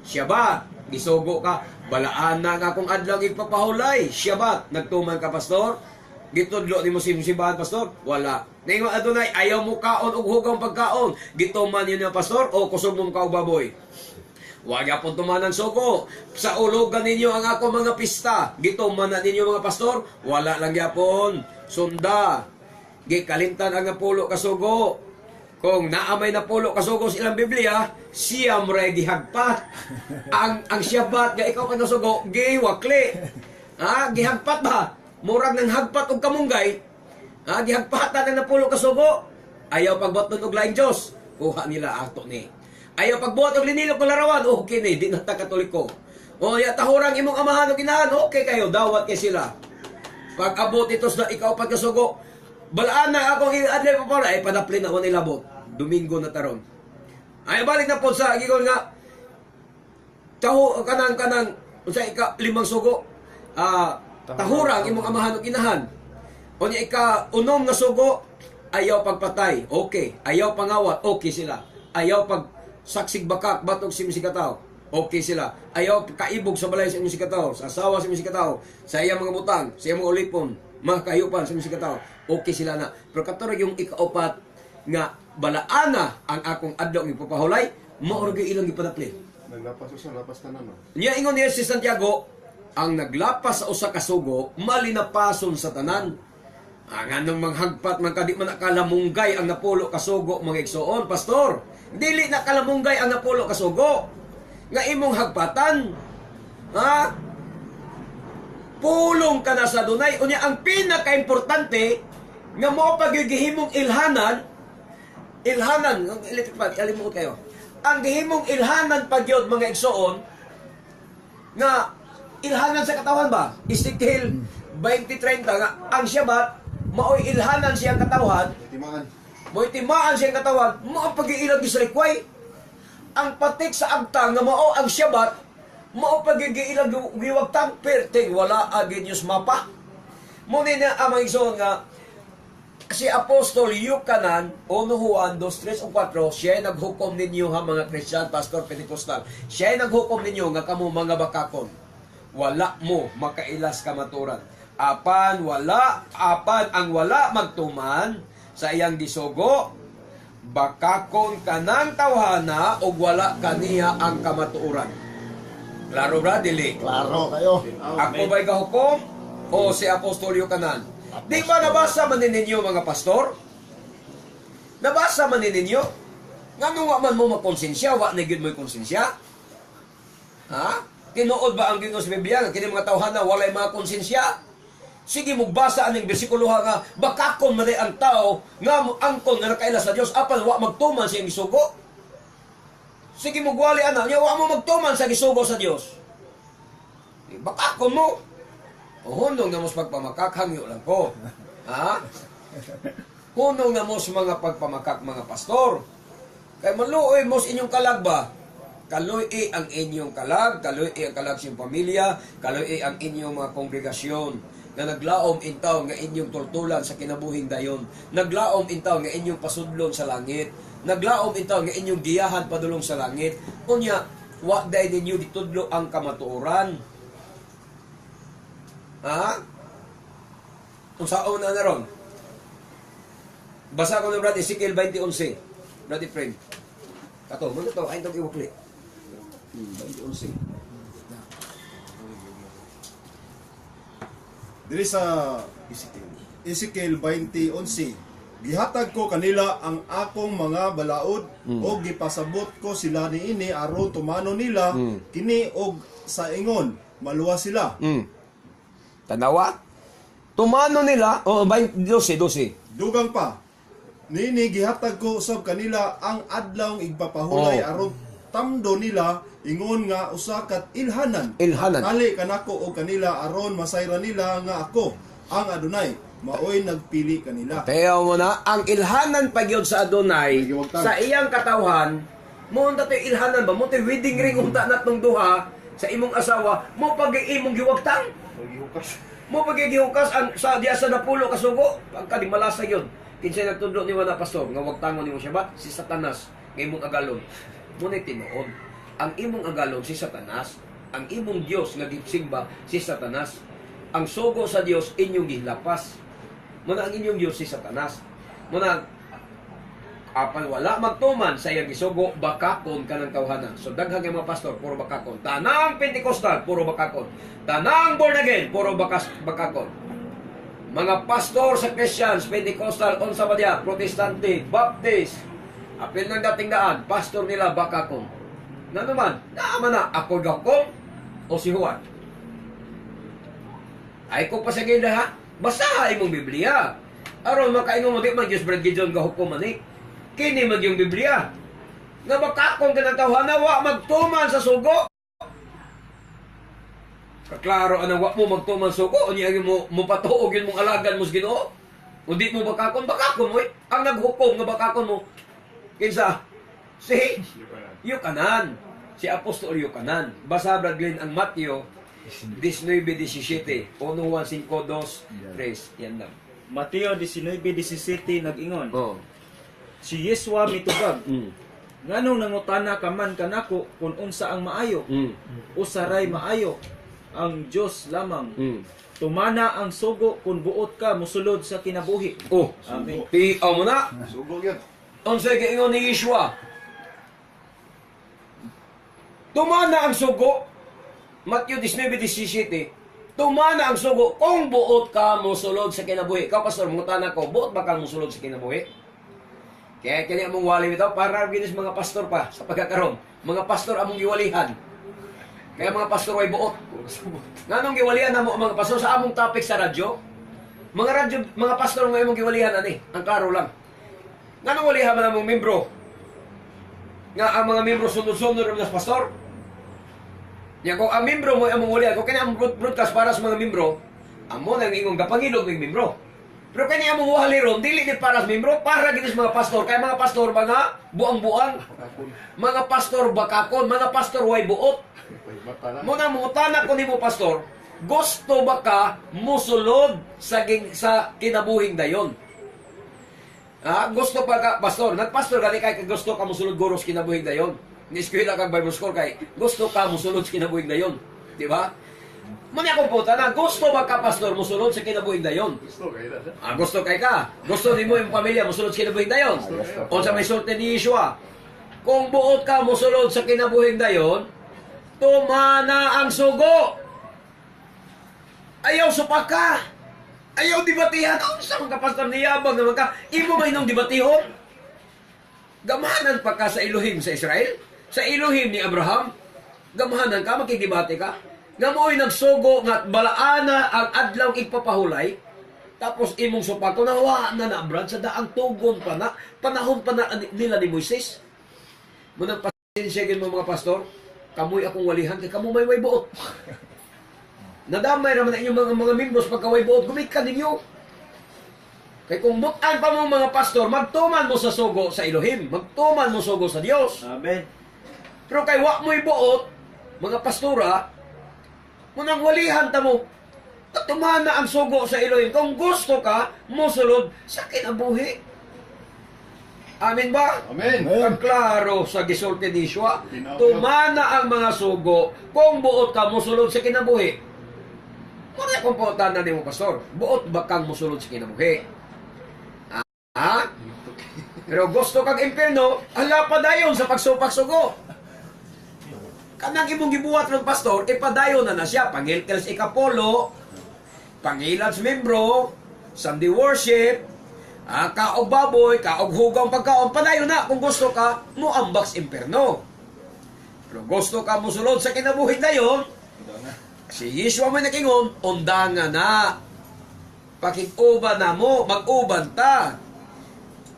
Siya ba? Gisugo ka. Balaan na nga akong adlaw ipapahulay. Siya ba? Nagtuman ka, pastor? Gitudlo nimo si simbahan, pastor? Wala. Ningon Adonai, ayaw mo kaon og hugaw pagkaon. Gituman yun niya, pastor, o kusog mo ka og baboy. Wag yapon tumanan sugo. Sa ulugan ninyo ang ako mga pista. Gituman na ninyo mga pastor? Wala lang yapon. Sunda. Gikalimtan ang napulo kasugo. Kung naamay napulo kasugo sa ilang Biblia, siya mray gihagpat. Ang siyabat nga ikaw ka nasugo, giwakli. Ha, gihagpat ba? Murag nang hagpat og kamunggay. Ha, gihagpatan ang napulo kasugo. Ayaw pagbuhat og laing Dios. Kuha nila ato ni. Ayaw pagbuhat og linilok ng larawan, okay ni, di na ta Katoliko. O ya tahurang imong amahan o ginahan, okay kayo, dawat kay sila. Pag abot ito sa ikaw pagkasugo, balaan na akong adlay pa para ay padaplin ako nilabot. Domingo na taron. Ay balik na po sa gigon nga taho kanang kanang unsa ika limang sugo, tahura ang imong amahan ug inahan. Unya ika unom nga sugo, ayaw pagpatay, okay. Ayaw pangawat, okay sila. Ayaw pag saksig bakak batok sa imong sikataw, okay sila. Ayaw kaibog sa balay sa imong sikataw, sa asawa sa imong sikataw, sa iyang mga butang, sa iyang mga ulipon, mga kahayupan sa imong sikataw, okay sila na. Pero kato yung ikaupat nga balaana ang akong adlaw ng ipapahulay, mao ra gyud ilang gipanapli. Naglapas usa, lapas tanan no. Niya ingon niya si Santiago, ang naglapas sa usa ka sugo, malinapason sa tanan. Ang anong manghagpat man ka, di man nakalamungay ang napulo kasugo, mga igsoon, pastor. Dili na kalamungay ang napulo kasugo nga imong hagpatan. Ha? Pulong ka na sa Adonai. Unya, ang pinakaimportante nga mo pagigihimong ilhanan, ilhanan, ang electric fan, alimot kayo. Ang gihimong ilhanan pagyod, mga igsoon, nga ilhanan sa katawan ba? Ezekiel 20:30 nga ang Syabat maoy ilhanan siyang katawan, Timaan. mo'y timaan siyang katawan, mao ang pag-iilag sa likway. Ang patik sa agtang nga mao ang Syabat, mao pag-iilag giwagtang perting wala agin yus mapa. Muna na ang mga igsoon nga si Apostol Yucanan, 1 Juan 2, 3 o 4, siya ay naghukom ninyo ha, mga Christian, Pastor Pentecostal. Siya ay naghukom ninyo nga kamo mga bakakon. Wala mo makailas kamaturan. Apan wala, apan ang wala magtuman sa iyang gisugo, bakakon kanang tawhana og wala kaniya ang kamatuoran. Klaro ba, dili? Klaro kayo. Ako ba'y gahukom? O si Apostol Yucanan? Di ba nabasa man ninyo, mga pastor? Nabasa man ninyo? Ngano wa man mo makonsensya, wa na gyud mo'y konsensya? Ha? Tinuod ba ang Ginoo sa Biblia nga kini mga tawhana walay mga konsensya? Sige, mugbasa aning bersikulo ha, nga bakakon man ang tao nga angkon nga nakaila sa Dios apan wa magtuman sa iyang gisugo. Sige, mugwali ana nya wa mo magtuman sa gisugo sa Dios. Bakakon mo. O hunong na mo sa pagpamakak, hangyo lang ko. Ha? Hunong na mo sa mga pagpamakak, mga pastor. Kay maluoy mo sa inyong kalag ba? Kaluoy ang inyong kalag, kaluoy ang kalag sa inyong pamilya, kaluoy ang inyong mga kongregasyon nga naglaom intaw nga inyong tultulan sa kinabuhing dayon. Naglaom intaw nga inyong pasudlon sa langit. Naglaom intaw nga inyong giyahan padulong sa langit. Unya, wa day ninyo gitudlo ang kamatuoran. Ha? Unsaon na ron? Basa ko na, Brad, Ezekiel 20:11. Brad Efraim. Kato, muna to, ay itong iwakli. 20:11. Diri sa Ezekiel 20:11. Gihatag ko kanila ang akong mga balaod og gipasabot ko sila niini aron tumano nila kini og sa ingon maluwas sila. Tanawa? Tumano nila, oh, 20, 12, 12. Dugang pa, niini gihatag ko usab kanila ang adlawng igpapahulay aron tamdo nila ingon nga usa ka ilhanan. Ilhanan. Tali kanako og kanila aron masayran nila nga ako ang Adonai maoy nagpili kanila. Tayo mo na, ang ilhanan pagyod sa Adonai, sa iyang katawhan, mo unta to'y ilhanan ba? Mo to'y wedding ring unta na tong duha sa imong asawa, mo pag imong giwagtang. Mo pagigihukas ang sa diya sa napulo kasugo, pagka di malasa yun. Kinsay nagtudlo ni wala, pastor, nga wagtangon nimo siya ba? Si Satanas, nga imong agalon. Mo tinuod. Ang imong agalon si Satanas, ang imong Dios nga gisimba si Satanas. Ang sugo sa Dios inyong gilapas. Muna ang inyong Dios si Satanas. Muna apan wala magtuman sa iyang gisugo, bakakon ka ng tawhana. So daghang mga pastor, puro bakakon. Tanang Pentecostal, puro bakakon. Tanang born again, puro bakakon. Mga pastor sa Christians, Pentecostal, unsa ba diya, Protestante, Baptist, apil ng dating daan, pastor nila bakakon. Na naman, naama na, ako gakom o si Juan. Ay ko pa sa gila ha, basaha imong Biblia. Aron makaingon mo, di man Diyos Brad Gideon gahukom man eh. Kini mag yung Biblia. Nga bakakon ka ng tawhana, wa magtuman sa sugo. Kaklaro anang wa mo magtuman sugo, unya mo mopatuog yun mong alagan mo sa Ginoo. Kung di mo bakakon, bakakon mo eh. Ang naghukom nga bakakon mo, kinsa? Si Yukanan. Si Apostol Yukanan. Basa, Brad Glenn, ang Mateo 19:17. 1, 1, 5, 2, 3. Yan lang. Mateo 19:17 nag-ingon. Oh. Si Yeshua mitubag, nganong nangutana ka man kanako kung unsa ang maayo? Usaray maayo, ang Dios lamang. Tumana ang sugo kung buot ka mosulod sa kinabuhi. Oh. Amen. Tiaw mo na. Sugo gyud. Unsay giingon ni Yeshua? Tumana ang sugo. Matthew 19:17. Tumana ang sugo kung buot ka mosulod sa kinabuhi. Ikaw, pastor, mangutana ko, buot ba kang mosulod sa kinabuhi? Kaya kini among wali bitaw para ginis mga pastor pa sa pagkakaron. Mga pastor among giwalihan. Kaya mga pastor way buot. Nganong giwalihan namo ang mga pastor sa among topic sa radyo? Mga radyo, mga pastor nga imong giwalihan ani, ang klaro lang. Nganong walihan man among membro? Nga ang mga membro sunod-sunod ra man sa pastor. Ya kung ang membro mo among walihan, kung kani ang broadcast para sa mga membro, amo nang ingong gapangilog ng membro. Pero kani among wali ron, dili ni para sa membro, para gid sa mga pastor. Kay mga pastor mga buang-buang, mga pastor bakakon, mga pastor way buot. Muna mangutana ko nimo, pastor, gusto ba ka musulod sa kinabuhing dayon? Ah, gusto pa ka, pastor, nagpastor gani kay gusto ka musulod guro sa kinabuhing dayon. Ni eskwela kag Bible school kay gusto ka musulod sa kinabuhing dayon, di ba? Muna akong puta na, gusto ba ka, pastor, musulod sa kinabuhing dayon? Gusto kay na siya. Ah, gusto kay ka. Gusto nimo yung pamilya musulod sa kinabuhing dayon. Unsa may sulti ni Yeshua? Kung buot ka musulod sa kinabuhing dayon, tumana ang sugo. Ayaw supaka. Ayaw debatihan. Unsa man ka, pastor, niyabang naman ka. Imo may nung debatihon. Gamahanan pa ka sa Elohim sa Israel? Sa Elohim ni Abraham? Gamahanan ka, makigdebate ka? Nga mo'y nagsugo nga balaana ang adlaw igpapahulay, tapos imong supako na wa na na Brad, sa daang tugon pa na, panahon pa na nila ni Moises. Munang pasensya gid mo mga pastor, kamoy akong walihan kay kamo may way buot. Nadamay raman ang inyong mga membros pagka way buot, gumikan ninyo. Kay kung butan pa mo mga pastor, magtuman mo sa sugo sa Elohim, magtuman mo sugo sa Dios. Amen. Pero kay wa mo'y buot, mga pastora, munang walihan ta mo, tumana ang sugo sa Elohim. Kung gusto ka, musulod sa kinabuhi. Amen ba? Amen. Ang klaro sa gisulti ni Yeshua, tumana ang mga sugo kung buot ka musulod sa kinabuhi. Muna kung putan na nimo, pastor, buot ba kang musulod sa kinabuhi? Ha? Pero gusto kang impierno, ala pa dayon sa pagsupak sugo. Kanang imong gibuhat ng pastor, ipadayon na na siya. Pangilkel sa ikapolo, pangilan sa membro, Sunday worship, kaog baboy, kaog hugaw pagkaon, padayon na kung gusto ka, mo ambak sa impierno. Pero gusto ka musulod sa kinabuhi dayon, si Yeshua may nakingon, undanga na. Pakig-uban na mo, mag-uban ta.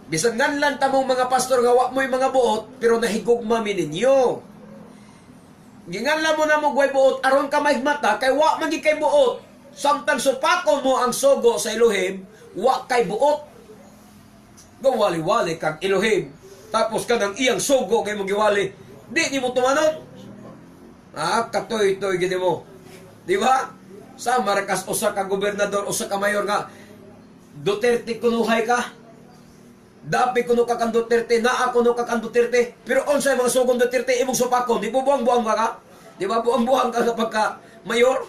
Bisan nganlan ta mong mga pastor nga wa mo'y mga buot, pero nahigugma mi ninyo. Ginganlan mo na mo gway buot aron ka mahigmata kay wa man gid kay buot. Samtang supakon mo ang sugo sa Elohim, wa kay buot. Gawali-wali kang Elohim. Tapos kanang iyang sugo kay mo giwali, di nimo tumanon. Ah, katoy-toy gid mo. Di ba? Sa marakas usa ka gobernador, usa ka mayor nga Duterte kunuhay ka. Dapi kuno ka kang Duterte, naa kuno ka kang Duterte. Pero unsay mga sugong Duterte imong supakon, di bubuang-buang ba ka? Di ba buang-buang ka kapag ka mayor?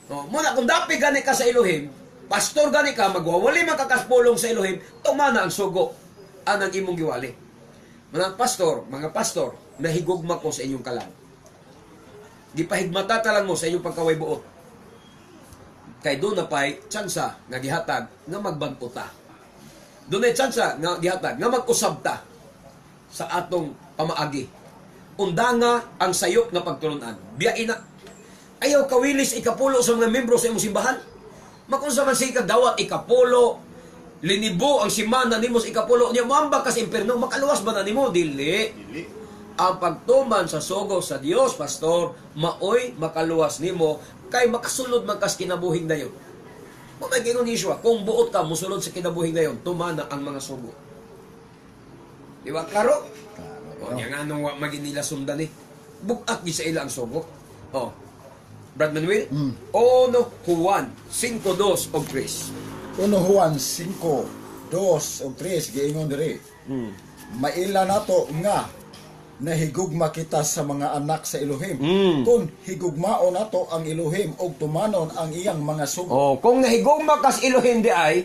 O, muna kung dapi gani ka sa Elohim, pastor gani ka, magwawali man ka kaspulong sa Elohim, tumana ang sugo anang imong giwali. Mga pastor, nahigugma ko sa inyong kalam. Gipahigmata ta lang mo sa inyong pagkaway buot. Kay doon na pa'y tsansa nga gihatag nga magbag-o ta. Doon ay tsansa nga gihatag nga mag-usab ta sa atong pamaagi. Undanga ang sayop nga pagtulunan. Biyain na. Ayaw kawilis ikapulo sa mga membro sa imong simbahan. Makunsa man siya dawat ikapulo, linibo ang simana nimo sa ikapulo niya, moambag ka sa impierno, makaluwas ba na nimo? Dili. Dili. Ang pagtuman sa sugo sa Dios, pastor, maoy makaluwas nimo kay makasulod man kas kinabuhing dayon. Mo may gingon ni Yeshua, kung buot ka mosulod sa kinabuhing dayon, tumana ang mga sugo. Di ba klaro? O nya nga nung wa magin nila sundan eh. Bugat gid sa ila ang sugo. O. Brad Manuel? Ono Juan 5:2 og 3. 1 Juan 5, 2 ug 3 giingon diri. Maila nato nga nahigugma kita sa mga anak sa Elohim. Kung higugmaon nato ang Elohim ug tumanon ang iyang mga sugo. Oh, kung nahigugma kas Elohim di ay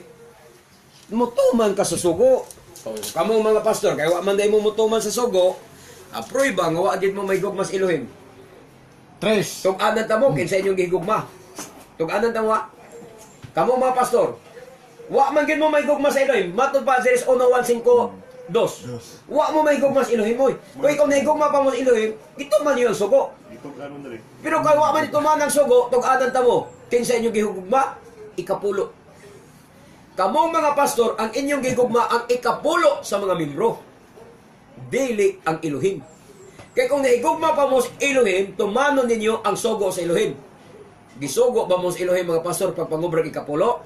mutuman ka sa sugo. Oh, kamo mga pastor, kay wa man day mo mutuman sa sugo, aproy ba nga wa gid mo may gugma sa Elohim? 3. Tug-anan ta mo kinsa inyong gihigugma. Tug-anan tang wa. Kamo mga pastor, wa man gid mo may gugma sa Elohim. Matod pa series 1:152. Wa mo may gugma sa Elohim oy. Kung ikaw nahigugma pa mo sa Elohim, gituman niyo ang sugo. Gitug-anon na rin. Pero kay wa man ituman ang sugo, tug-anan ta mo. Kinsa inyong gihugma? Ikapulo. Kamong mga pastor, ang inyong gigugma ang ikapulo sa mga membro. Dili ang Elohim. Kaya kung nahigugma pa mo sa Elohim, tumanon ninyo ang sugo sa Elohim. Gisugo ba mo sa Elohim mga pastor pag pangubrag ikapulo?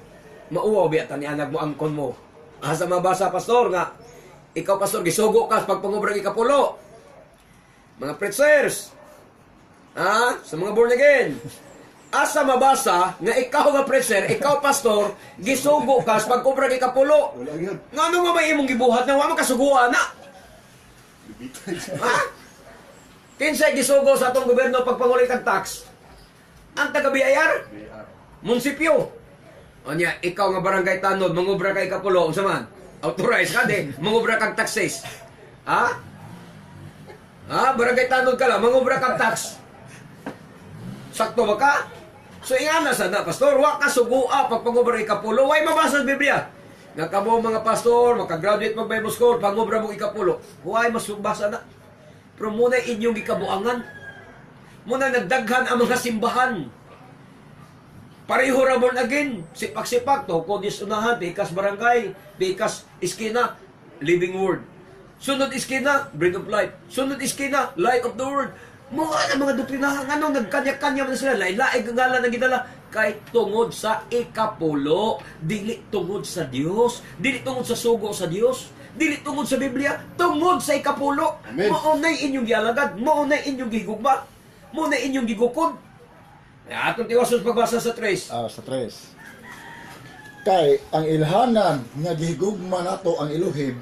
Mauwaw biya tanianag mo angkon mo. Asa mabasa pastor nga ikaw pastor gisugo ka pag pangubrag ikapulo. Mga preachers, ha? Sa mga born again. Asa mabasa nga ikaw nga preacher, ikaw pastor, gisugo ka sa pagkubrag ikapulo. Wala gyud. Ngano nga may imong gibuhat na wa man kasuguan na? Bibitay. Ha? Kinsay gisugo sa atong gobyerno pagpangulit ang tax? Ang taga BIR? BR. Munisipyo. Onya, ikaw nga barangay tanod, mangubra ka ikapulo, unsa man? Authorized ka di, mangubra kag taxes. Ha? Ha, barangay tanod ka lang, mangubra kag tax. Sakto ba ka? So ingana sana, pastor, wa ka sugua pag pangubra ikapulo, way mabasa sa Biblia. Nga kamo mga pastor, makagraduate mag Bible school, pangubra mo ikapulo, way masubasa na. Pero muna inyong gikabuangan. Muna nagdaghan ang mga simbahan. Pareho ra born again. Sipak-sipak to ko unahan, pikas barangay, pikas iskina, living word. Sunod iskina, bread of life. Sunod iskina, light of the world. Mga na mga doktrinahan ano nagkanya-kanya man sila, lain-lain ang ngalan ang gidala kay tungod sa ikapulo, dili tungod sa Dios, dili tungod sa sugo sa Dios, dili tungod sa Biblia, tungod sa ikapulo. Amen. Mao nay inyong gialagad, mao nay inyong gihigugma, mao nay inyong gigukod. Atong tiwason pagbasa sa 3. Ah, sa 3. Kay ang ilhanan nga gihigugma nato ang Elohim,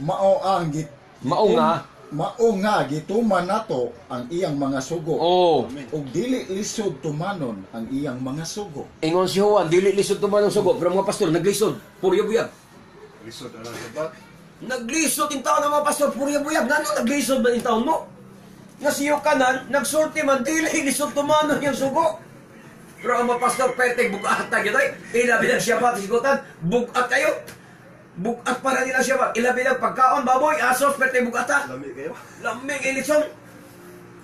mao ang git Mao nga. Mao nga gituman nato ang iyang mga sugo. Oh. Ug dili lisod tumanon ang iyang mga sugo. Ingon si Juan, dili lisod tuman ang sugo, pero mga pastor naglisod, puryo buyag. Lisod ala sa bat. Naglisod in taon ang mga pastor, puryo buyag. Ngano naglisod man in taon mo? Nga siyo kanan, nagsulti man, dili lisod tumanon yung sugo. Pero ang mga pastor, pwede bugat na gyud ay. Ilabi lang siya pa, sigutan, bugat kayo. Bugat para nila siya pa. Ilabi lang pagkaon, baboy, asos, pwede bugat ha. Lami kayo. Lamig ilison.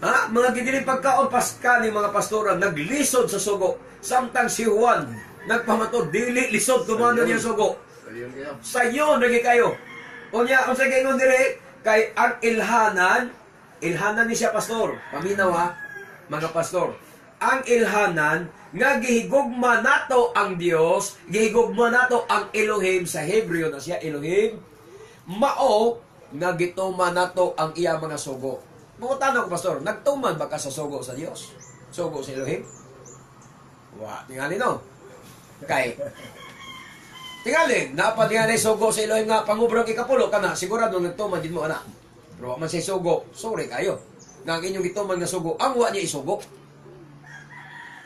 Ha? Mga gidiling pagkaon, paska ni mga pastora, naglisod sa sugo. Samtang si Juan, nagpamato, dili lisod tumano niya sugo. Sayon kayo. Sayon, lagi kayo. Unya, kung sa gaingon dire, kay ang ilhanan, ilhanan ni siya pastor. Paminaw ha, mga pastor. Ang ilhanan, nga gihigugma nato ang Dios, gihigugma nato ang Elohim sa Hebreo na siya Elohim, mao nga gituman nato ang iya mga sugo. Mangutana ko pastor, nagtuman ba ka sa sugo sa Dios? Sugo sa Elohim? Wa, tingali no. Kay tingali, napa tingali sugo sa Elohim nga pangubrang ikapulo kana, sigurado nagtuman din mo ana. Pero wa man siya sugo, sorry kayo. Nga ang inyong gituman nga sugo, ang wa niya isugo.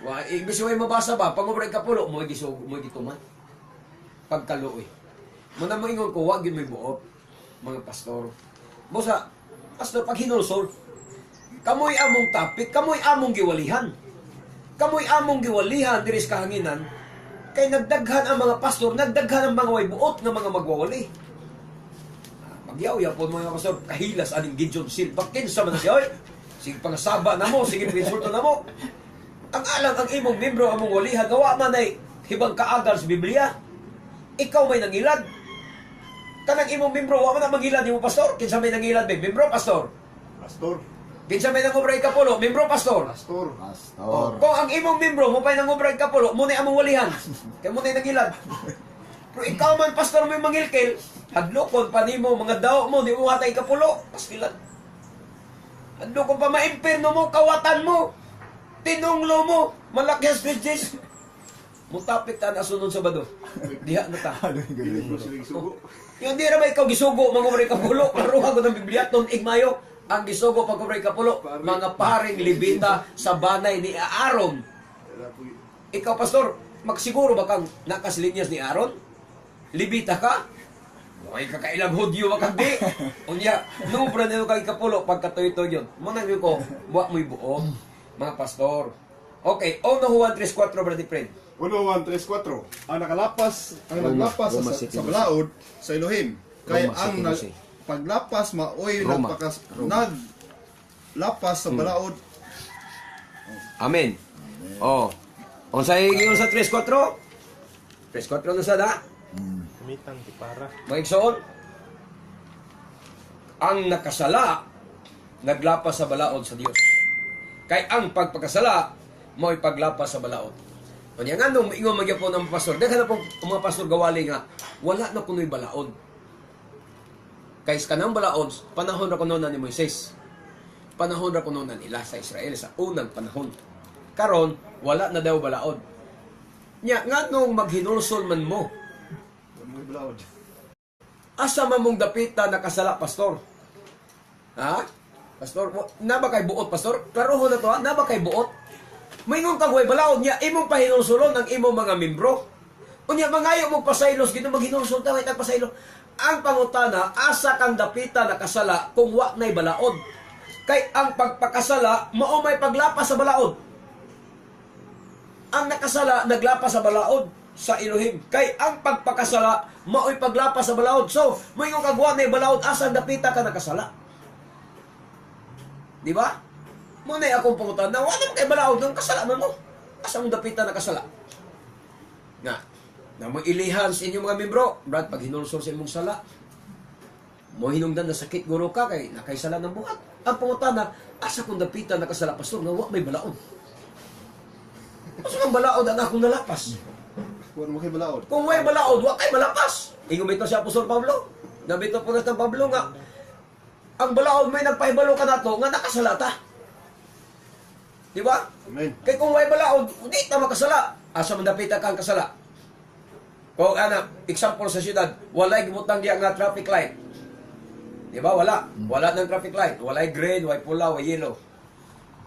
Wa, imbis way mabasa ba, pangubrang ikapulo, mo gisugo, mo gituman. Pagkaluoy. Muna mo ingon ko, wa gyud mo'y buot, mga pastor. Busa, pastor, pag hinulsol, kamoy among topic, kamoy among giwalihan. Kamoy among giwalihan diri sa kahanginan, kay nagdaghan ang mga pastor, nagdaghan ang mga way buot nga mga magwawali. Magyaw-yaw po mga pastor, kahilas aning Gideon Silva, kinsa man na siya, oy. Sige pangasaba na mo, sige insulto na mo. Ang alang ang imong membro among walihan, gawa man ay hibang kaagal sa Biblia. Ikaw may nangilad. Kanang imong membro, wa man ang mangilad nimo pastor. Kinsa may nangilad may membro pastor. Pastor. Kinsa may nangobra ikapulo, membro pastor. Pastor. Pastor. Kung ang imong membro mo pa'y nangobra ikapulo, mo na among walihan. Kay mo na nangilad. Pero ikaw man pastor mo mangilkil, hadlokon pa nimo mga daw mo di mo hatay ikapulo, pastilan. Hadlokon pa maimpirno mo, kawatan mo. Tinunglo mo, malaki ang speeches. Mutapik ta na sunod sa bado. Diha na ta. Dili mo sila gisugo. Yung di ra ba ikaw gisugo mga ikapulo, klaruha ko ng Biblia ton igmayo ang gisugo pag kubra ikapulo, mga paring Levita sa banay ni Aaron. Wala po. Ikaw pastor, magsiguro ba kang nakaslinyas ni Aaron? Levita ka? Okay ka kailang Hudyo ba kang di? Unya, nubra nilo kang ikapulo pagkatuyo-tuyo yun. Muna ko, buwa mo'y buo, mga pastor. Okay, 1 Juan 3:4, Brother Fred. 1, 1, 3, 4. Ang nakalapas, ang Roma, naglapas Roma sa, 7:12. sa balaod sa Elohim. Kay Roma ang nag, 7:12. paglapas maoy Roma. nagpakas naglapas sa balaod. Amen. Oh. Unsay giingon sa 3:4? 3:4 na sa da? Kumitang ti para. Mga igsoon, ang nakasala naglapas sa balaod sa Dios. Kay ang pagpakasala mao'y paglapas sa balaod. Unya nganong ingon man gyapon ang pastor, daghan na pong mga pastor gawali nga wala na kuno'y balaod. Kay sa kanang balaod, panahon ra kuno na ni Moises. Panahon ra kuno na nila sa Israel sa unang panahon. Karon wala na daw balaod. Nya nganong maghinulsol man mo? Wala mo'y balaod. Asa man mong dapita nakasala, pastor? Ha? Pastor, na ba kay buot, pastor? Klaroho na to, ha? Na ba kay buot? Maingon kag way balaod niya, imong pahinulsulon ang imong mga membro. Unya mangayo mo pasaylos, gino maghinulsol ta kay pasaylo. Ang pangutana, asa kang dapita nakasala kung wa nay balaod? Kay ang pagpakasala mao may paglapas sa balaod. Ang nakasala naglapas sa balaod sa Elohim. Kay ang pagpakasala mao'y paglapas sa balaod. So, moingon kag wa nay balaod, asa ang dapita ka nakasala? Di ba? Mo na akong pangutana, wa naman kay balaod ng kasala man mo. Asa ang dapita nakasala? Nga, na mo ilihan sa inyong mga membro, Brad, pag hinulsol sa imong sala, mo hinungdan na sakit guro ka kay nakaysala ng buhat. Ang pangutana, asa kong dapita nakasala, pastor, nga wa may balaod? Asa kang balaod ang akong nalapas? Wala mo kay balaod. Kung way balaod, wa kay malapas. Ingon bitaw si Apostol Pablo. Nabito po na sa Pablo nga ang balaod may nagpahibalo ka nato nga nakasalata. Di ba? Amen. Kay kung way balaod, di ta makasala. Asa man dapita ka ang kasala? Kung ana, example sa syudad, walay gibutang diya nga traffic light. Di ba? Wala. Wala ng traffic light. Walay green, walay pula, walay yellow.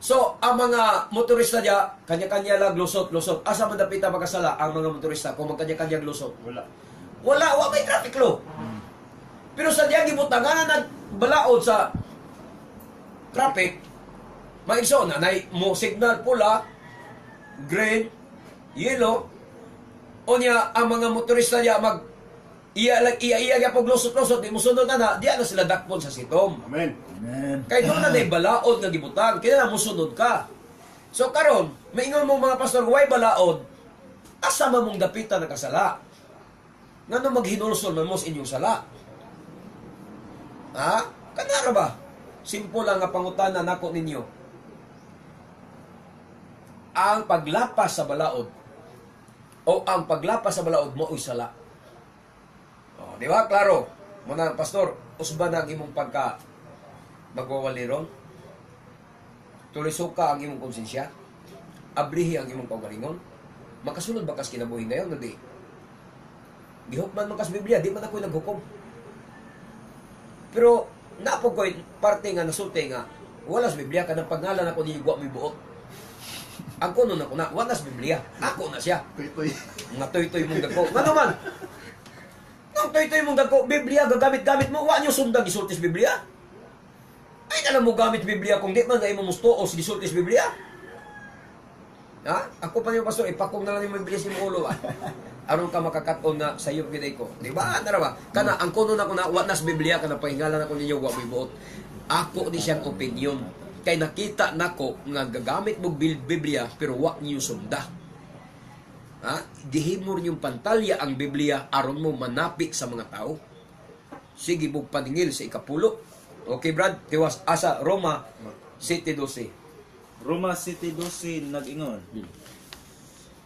So, ang mga motorista diya, kanya-kanya lang lusot, lusot. Asa man dapita makasala ang mga motorista kung magkanya-kanya lusot? Wala. Wala, wa may traffic law. Pero sa diya gibutangan na nagbalaod sa traffic, maigso na nay mo signal pula, green, yellow, unya ang mga motorista diya mag iya lang iya iya gyapon lusot-lusot di mosunod na na, diya na sila dakpon sa sitom. Amen. Amen. Kay doon na na'y balaod nga gibutang, kaya na mosunod ka. So karon, maingon mo mga pastor, why balaod? Asa man mong dapita nakasala? Ngano maghinulsol man mo sa inyong sala? Ha? Kanara ba? Simple lang nga pangutana nako ninyo. Ang paglapas sa balaod o ang paglapas sa balaod mao'y sala. O, di ba? Klaro. Muna, pastor, usba na ang imong pagka magwawali ron. Tuloy suka ang imong konsensya. Abrihi ang imong kaugalingon. Makasunod ba kas kinabuhi ngayon? Hindi. Gihukman man kas Biblia, di man ako'y naghukom. Pero napog ko'y parte nga nasulti nga wala sa Biblia kanang pangalan ako ni Igwa may buot. Ang kuno na ko na, wala sa Biblia. Ako na siya. Tuy-tuy. Nga tuy-tuy mong dagko. Nga naman, nang tuy-tuy mong dagko, Biblia, gagamit-gamit mo, wa niyo sundang gisulti sa Biblia. Ay, alam mo gamit Biblia kung di man na imo musto o gisulti sa Biblia. Ha? Ako pa niyo, pastor, ipakong na lang yung Biblia sa imong ulo. Ah. Aron ka makakaton na sa iyo gid ko. Di ba? Nara ba? Kana ang kuno na ko na wa na sa Biblia kana pahingalan ako ninyo wa may buot. Ako ni siyang opinion. Kay nakita nako nga gagamit mo Biblia pero wa niyo sunda. Ha? Gihimor niyong pantalya ang Biblia aron mo manapi sa mga tao. Sige bug paningil sa ikapulo. Okay, Brad, tiwas asa Roma 7:12. Roma 7:12 nag-ingon.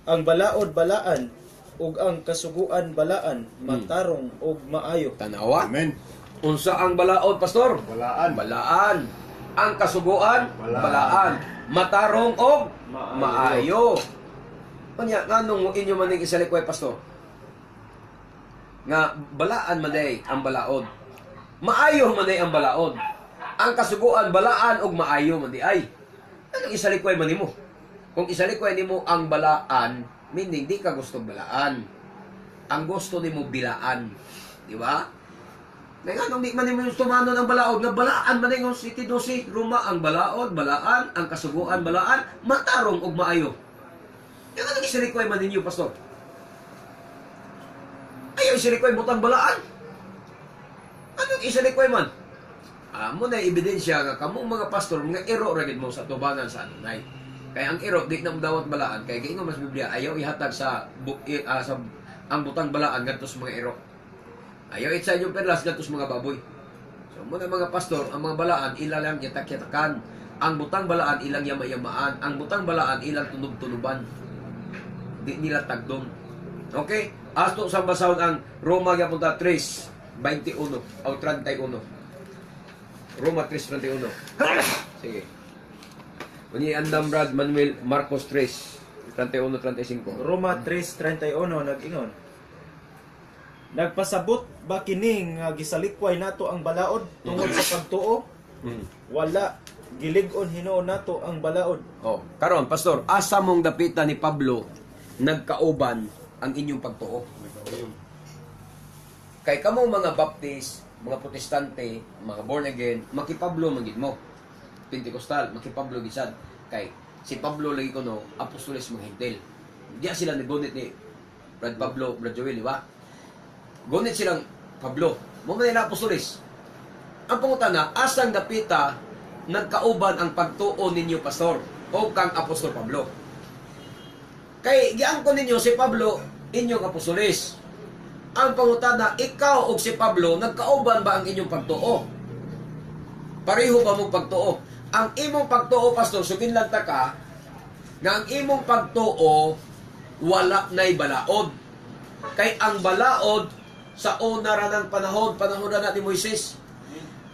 Ang balaod balaan ug ang kasuguan balaan matarong ug maayo. Tanawa. Amen. Unsa ang balaod, pastor? Balaan. Balaan. Ang kasuguan, Balaan. balaan. Matarong og Maayo. maayo. Unya nganong inyo man ning isalikway, pastor? Nga balaan man day ang balaod. Maayo man day ang balaod. Ang kasuguan balaan og maayo man di ay. Anong isalikway man nimo? Kung isalikway nimo ang balaan, meaning di ka gusto balaan. Ang gusto nimo bilaan. Di ba? Kaya nga, nung di man nimo tumanon ang balaod, nga balaan man ingon 7:12, Roma ang balaod, balaan, ang kasuguan, balaan, matarong og maayo. Kaya nga nang isilikway man ninyo, pastor. Ayaw isilikway butang balaan. Anong isilikway man? Amo na ebidensya nga kamo mga pastor, mga ero ra gid mo sa tubangan sa anunay. Kaya ang ero di na mo dawat balaan kay giingon mas Biblia ayaw ihatag sa sa ang butang balaan ngadto sa mga ero. Ayaw itsa inyong perlas ngadto sa mga baboy. So mo na mga pastor, ang mga balaan ila lang yatak-yatakan. Ang butang balaan ilang yama-yamaan, ang butang balaan ilang tunob-tunuban. Di nila tagdon. Okay? Asto sa basahon ang Roma gyapon ta 3:21 o 31. Roma 3:31. Sige. Uni andam Brad Manuel Marcos 3:31 35. Roma 3:31 nag-ingon. Nagpasabot ba kini nga gisalikway nato ang balaod tungod sa pagtuo? Wala, gilig-on hinuon nato ang balaod. Oh, karon pastor, asa mong dapita ni Pablo nagkauban ang inyong pagtuo? Kay kamo mga Baptist, mga Protestante, mga born again, maki-Pablo man gid mo. Pentecostal, maki-Pablo gisad. Kay si Pablo lagi kuno apostoles mga Hentil. Diya sila ni gunit ni Brad Pablo, Brad Joel, di ba? Gunit silang Pablo. Mo man nila apostoles. Ang pangutana, asang dapita nagkauban ang pagtuo ninyo, pastor, o kang Apostol Pablo? Kay giangkon ninyo si Pablo inyong apostoles. Ang pangutana, ikaw og si Pablo, nagkauban ba ang inyong pagtuo? Pareho ba mong pagtuo? Ang imong pagtuo, pastor, suginlan ta ka, nga ang imong pagtuo, wala na'y balaod. Kay ang balaod, sa una ra ng panahon, panahon na ni Moises.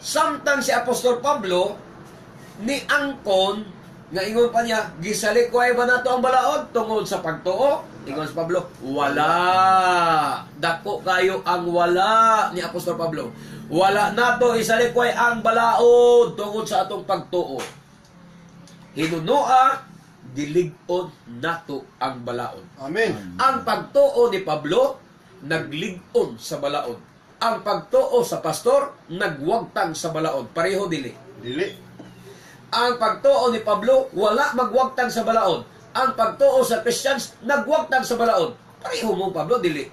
Samtang si Apostol Pablo, ni angkon, nga ingon pa niya, gisalikway ba nato ang balaod tungod sa pagtuo? Ingon si Pablo, wala. Dako kayo ang wala ni Apostol Pablo. Wala nato isalikway ang balaod tungod sa atong pagtuo. Hinunoa, gilig-on nato ang balaod. Amen. Ang pagtuo ni Pablo, naglig-on sa balaod. Ang pagtuo sa pastor, nagwagtang sa balaod. Pareho dili. Dili. Ang pagtuo ni Pablo, wala magwagtang sa balaod. Ang pagtuo sa Christians, nagwagtang sa balaod. Pareho mo, Pablo, dili.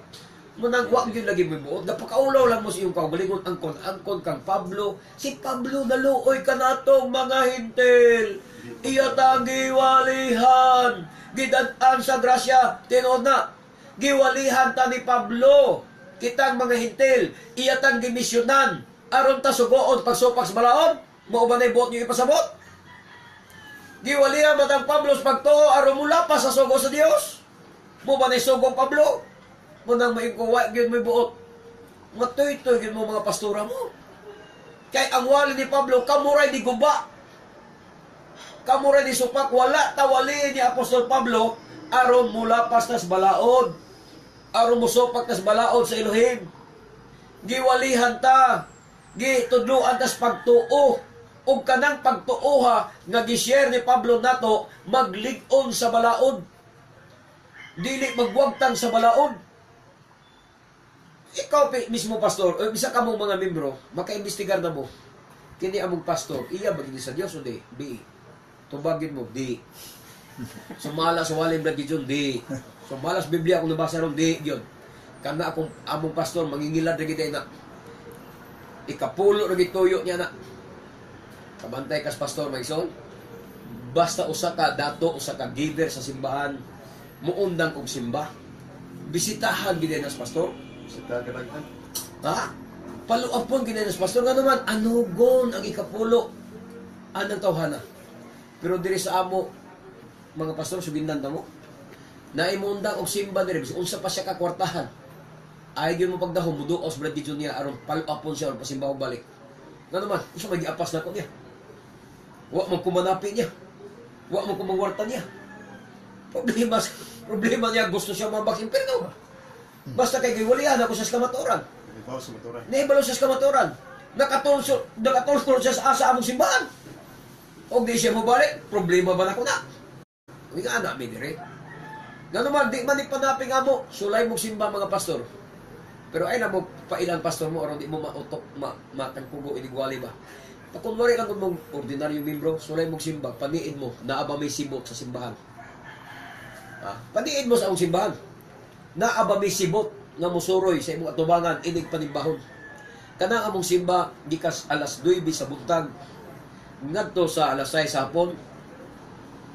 Munang wag yun lagi mo buot. Napakaulaw lang mo sa iyong kaugalingon. Angkon, angkon kang Pablo. Si Pablo, naluoy ka natong mga Hentil. Iya tang giwalihan. Gidad-an sa grasya. Tinuod na. Giwalihan ta ni Pablo. Kitang mga Hentil. Iya tang gimisyonan. Aron ta sugoon pagsupak sa balaod. Mao ba na buot niyo ipasabot? Giwalihan ba tang Pablo sa pagtuo aron mula pa sa sugo sa Dios? Mo ba na sugong Pablo? Munang maingkuwa gyud mo buot. Matuy-tuy gyud mo mga pastora mo. Kay ang wali ni Pablo kamuray di guba. Kamuray di supak, wala tawali ni Apostol Pablo aron mula pas tas balaod. Aron musupak tas balaod sa Elohim. Giwalihan ta. Gitudloan tas pagtuo. Ug kanang pagtuoha nga gi-share ni Pablo nato maglig-on sa balaod. Dili magwagtang sa balaod. Ikaw mismo pastor, o bisa ka mong mga membro, makaimbestigar na mo. Kini among pastor, iya ba gini sa Dios o di? Di. Tubagin mo, di. Sumala sa walim lagi dyan, di. Sumala sa Biblia kung nabasa ron, di yun. Kana akong among pastor, mangingilad na gid na. Ikapulo na gituyo niya na. Kabantay kas pastor, Maison. Basta usa ka dato, usa ka giver sa simbahan, muundang og simba. Bisitahan gid na sa pastor. Bisita ka daghan. Ha? Paluapon gid na sa pastor nga naman anugon ang ikapulo anang tawhana. Pero diri sa amo mga pastor sugindan ta mo. Naimundang og simba diri bisan unsa pa siya ka kwartahan. Ay gyud mo pagdahom muduos Brad Gideon niya aron paluapon siya aron pasimba og balik. Nga naman, unsa may giapas nako niya? Wa man kumanapi niya. Wa man kumangwarta niya. Problema niya gusto siya mabak sa impierno. Basta kay giwalihan ako sa kamatuoran. Ibaw sa maturan. Nahibalo siya sa kamatuoran. Nakatulsol siya sa asa among simbahan. Og di siya mobalik, problema ba nako na? Uy nga na, mi dire. Nga naman, di man ipanapi nga mo, sulay mong simba mga pastor. Pero ay na mo pailan pastor mo aron di mo mautok ma matangkugo inigwali ba. Pakunwari lang kung mong ordinaryong membro, sulay mong simba, paniin mo, naa ba may sibot sa simbahan? Ha? Paniin mo sa among simbahan. Naa ba may sibot nga musuroy sa imong atubangan, inig panimbahon? Kanang among simba, gikas alas 9 sa buntag, ngadto sa alas 6 sa hapon,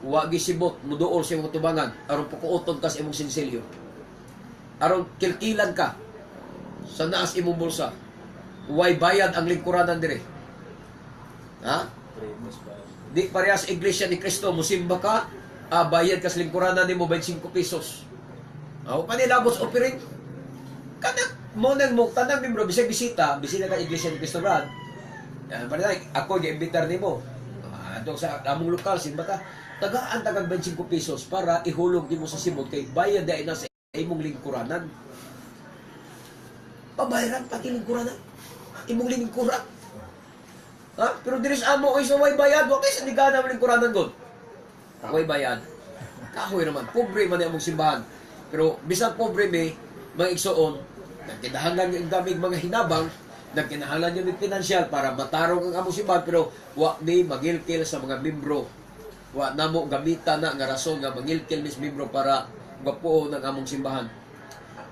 wa gisibot, muduol sa imong atubangan, aron pukuoton ka sa imong sinsilyo. Aron kilkilan ka sa naas imong bulsa. Way bayad ang lingkuranan dire. Ha? Di parehas Iglesia ni Cristo, musimba ka, bayad ka sa lingkuranan nimo 25 pesos. Aw panilabos offering. Kanang mo nang mo tanang membro bisag bisita, bisita ka Iglesia ni Cristo, Brad. Yan, parang ako gi-imbitar nimo. Adto sa among lokal simba ta. Tagaan tagag 25 pesos para ihulog nimo sa simot kay bayad dai na sa imong lingkuranan. Pabayaran pati lingkuranan. Imong lingkuran. Ha? Pero diri sa amo ay sa way bayad, wa kay sa nigana mo lingkuranan god. Way bayad. Kahoy naman, pobre man ang among simbahan. Pero bisan pobre mi, mga igsoon, nagkinahanglan yung damig mga hinabang, nagkinahanglan yung pinansyal para matarong ang among simbahan, pero wa mi mangilkil sa mga membro. Wa namo gamita na nga rason nga mangilkil mis membro para gwapuon ang among simbahan.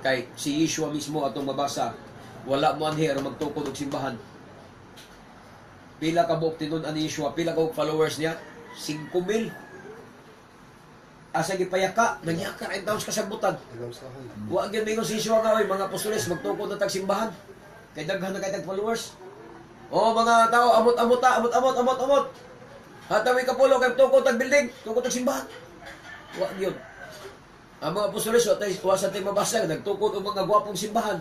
Kay si Yeshua mismo atong mabasa, wala mo anhi aron magtukod og simbahan. Pila ka buok tinun-an ni Yeshua, pila ka buok followers niya? 5,000. Asa gipayaka, nangyaka ra taon sa kasabutan. Wa gyud mingon si Yeshua nga, "Oy, mga apostoles, magtukod na tag simbahan. Kay daghan na kay tag followers. Oh, mga tao, amot-amot ta, amot-amot, amot-amot. Hatawi ka pulo kay tukod tag building, tukod tag simbahan." Wa gyud. Ang mga apostoles, wa tay wa sa tay mabasa nagtukod og mga gwapong simbahan.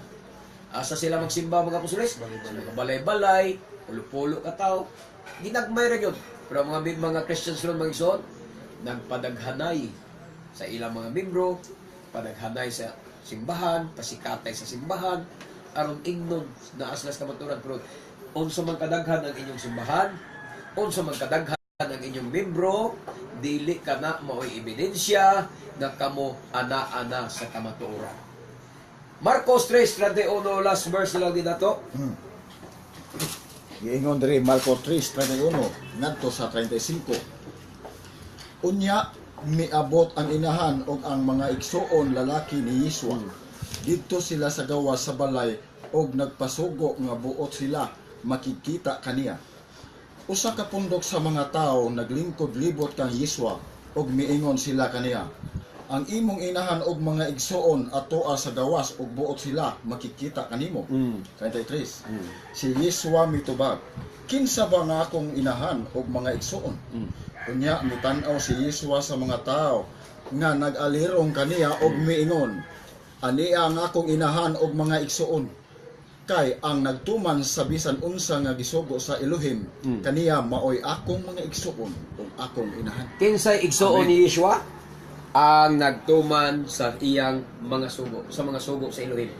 Asa sila magsimba, mga apostoles? Sa mga balay-balay, pulo-pulo ka tao. Ginagmay ra gyud. Pero ang mga Christians ron, mga igsoon, nagpadaghanay sa ilang mga membro, padaghanay sa simbahan, pasikatay sa simbahan, aron ingnon na aslas kamaturan. Pero unsa man kadaghan ang inyong simbahan, unsa man kadaghan ang inyong membro, dili ka na maoy ebidensya na kamo ana-ana sa kamatuoran. Marcos 3:31, last verse lang din nato. Giingon diri Marco 3:31 ngadto sa 35. Unya miabot ang inahan og ang mga igsuon lalaki ni Yeshua. Didto sila sa gawas sa balay og nagpasugo nga buot sila makikita kaniya. Usa ka pundok sa mga tawo naglingkod libot kang Yeshua og miingon sila kaniya. Ang imong inahan og mga igsuon atoa sa gawas og buot sila makikita kanimo. 33. Si Yeshua mitubag, "Kinsa ba nga akong inahan og mga igsuon?" Unya mitan-aw si Yeshua sa mga tao nga nag-alirong kaniya og miingon, "Ania ang akong inahan og mga igsuon. Kay ang nagtuman sa bisan unsa nga gisugo sa Elohim kaniya maoy akong mga igsuon ug akong inahan." Kinsay igsuon ni Yeshua? Ang nagtuman sa iyang mga sugo, sa mga sugo sa Elohim.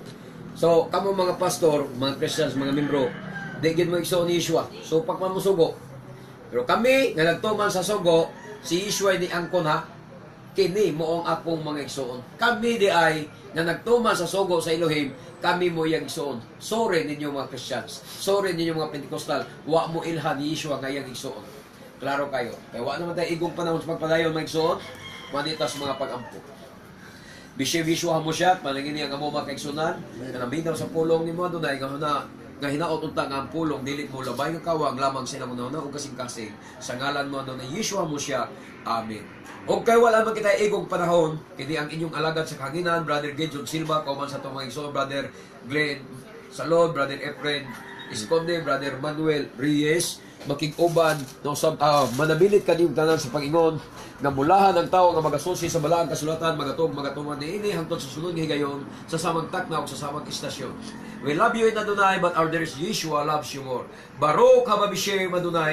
So, kamo mga pastor, mga Christians, mga membro, di gid mo igsuon ni Yeshua. So, pagmamusugo. Pero kami nga nagtuman sa sugo, si Yeshua ni angkon ha, kini mo ang akong mga igsuon. Kami di ay nga nagtuman sa sugo sa Elohim, kami mo iyang igsuon. Sorry ninyo mga Christians. Sorry ninyo mga Pentecostal. Wa mo ilha ni Yeshua nga iyang igsuon. Klaro kayo. Kaya wa naman tayo igong panahon sa pagpadayon mga igsuon, manita sa mga pag-ampo. Bisyo mo siya, panangin ang amo mga kaigsunan, nga naminaw sa pulong ni mo Adunay, nga na nga hinaot unta nga ang pulong dili mo labay nga kawang lamang sila mo na og kasing-kasing sa ngalan mo Adunay Yeshua mo siya. Amen. Og kay wala man kita igong panahon, kini ang inyong alagad sa kahanginan, Brother Gideon Silva, kauban sa atong mga igsoon, Brother Glenn Salod, Brother Efren Esconde, Brother Manuel Reyes, makig-uban no sa manabilit kaniyong tanan sa pag-ingon nga mulahan ang tawo nga magasusi sa balaang kasulatan, magatog magatuman niini hangtod sa sunod nga higayon sa samang takna o sa samang istasyon. We love you in Adonai, but our dearest Yeshua loves you more. Baruch haba b'shem Adonai.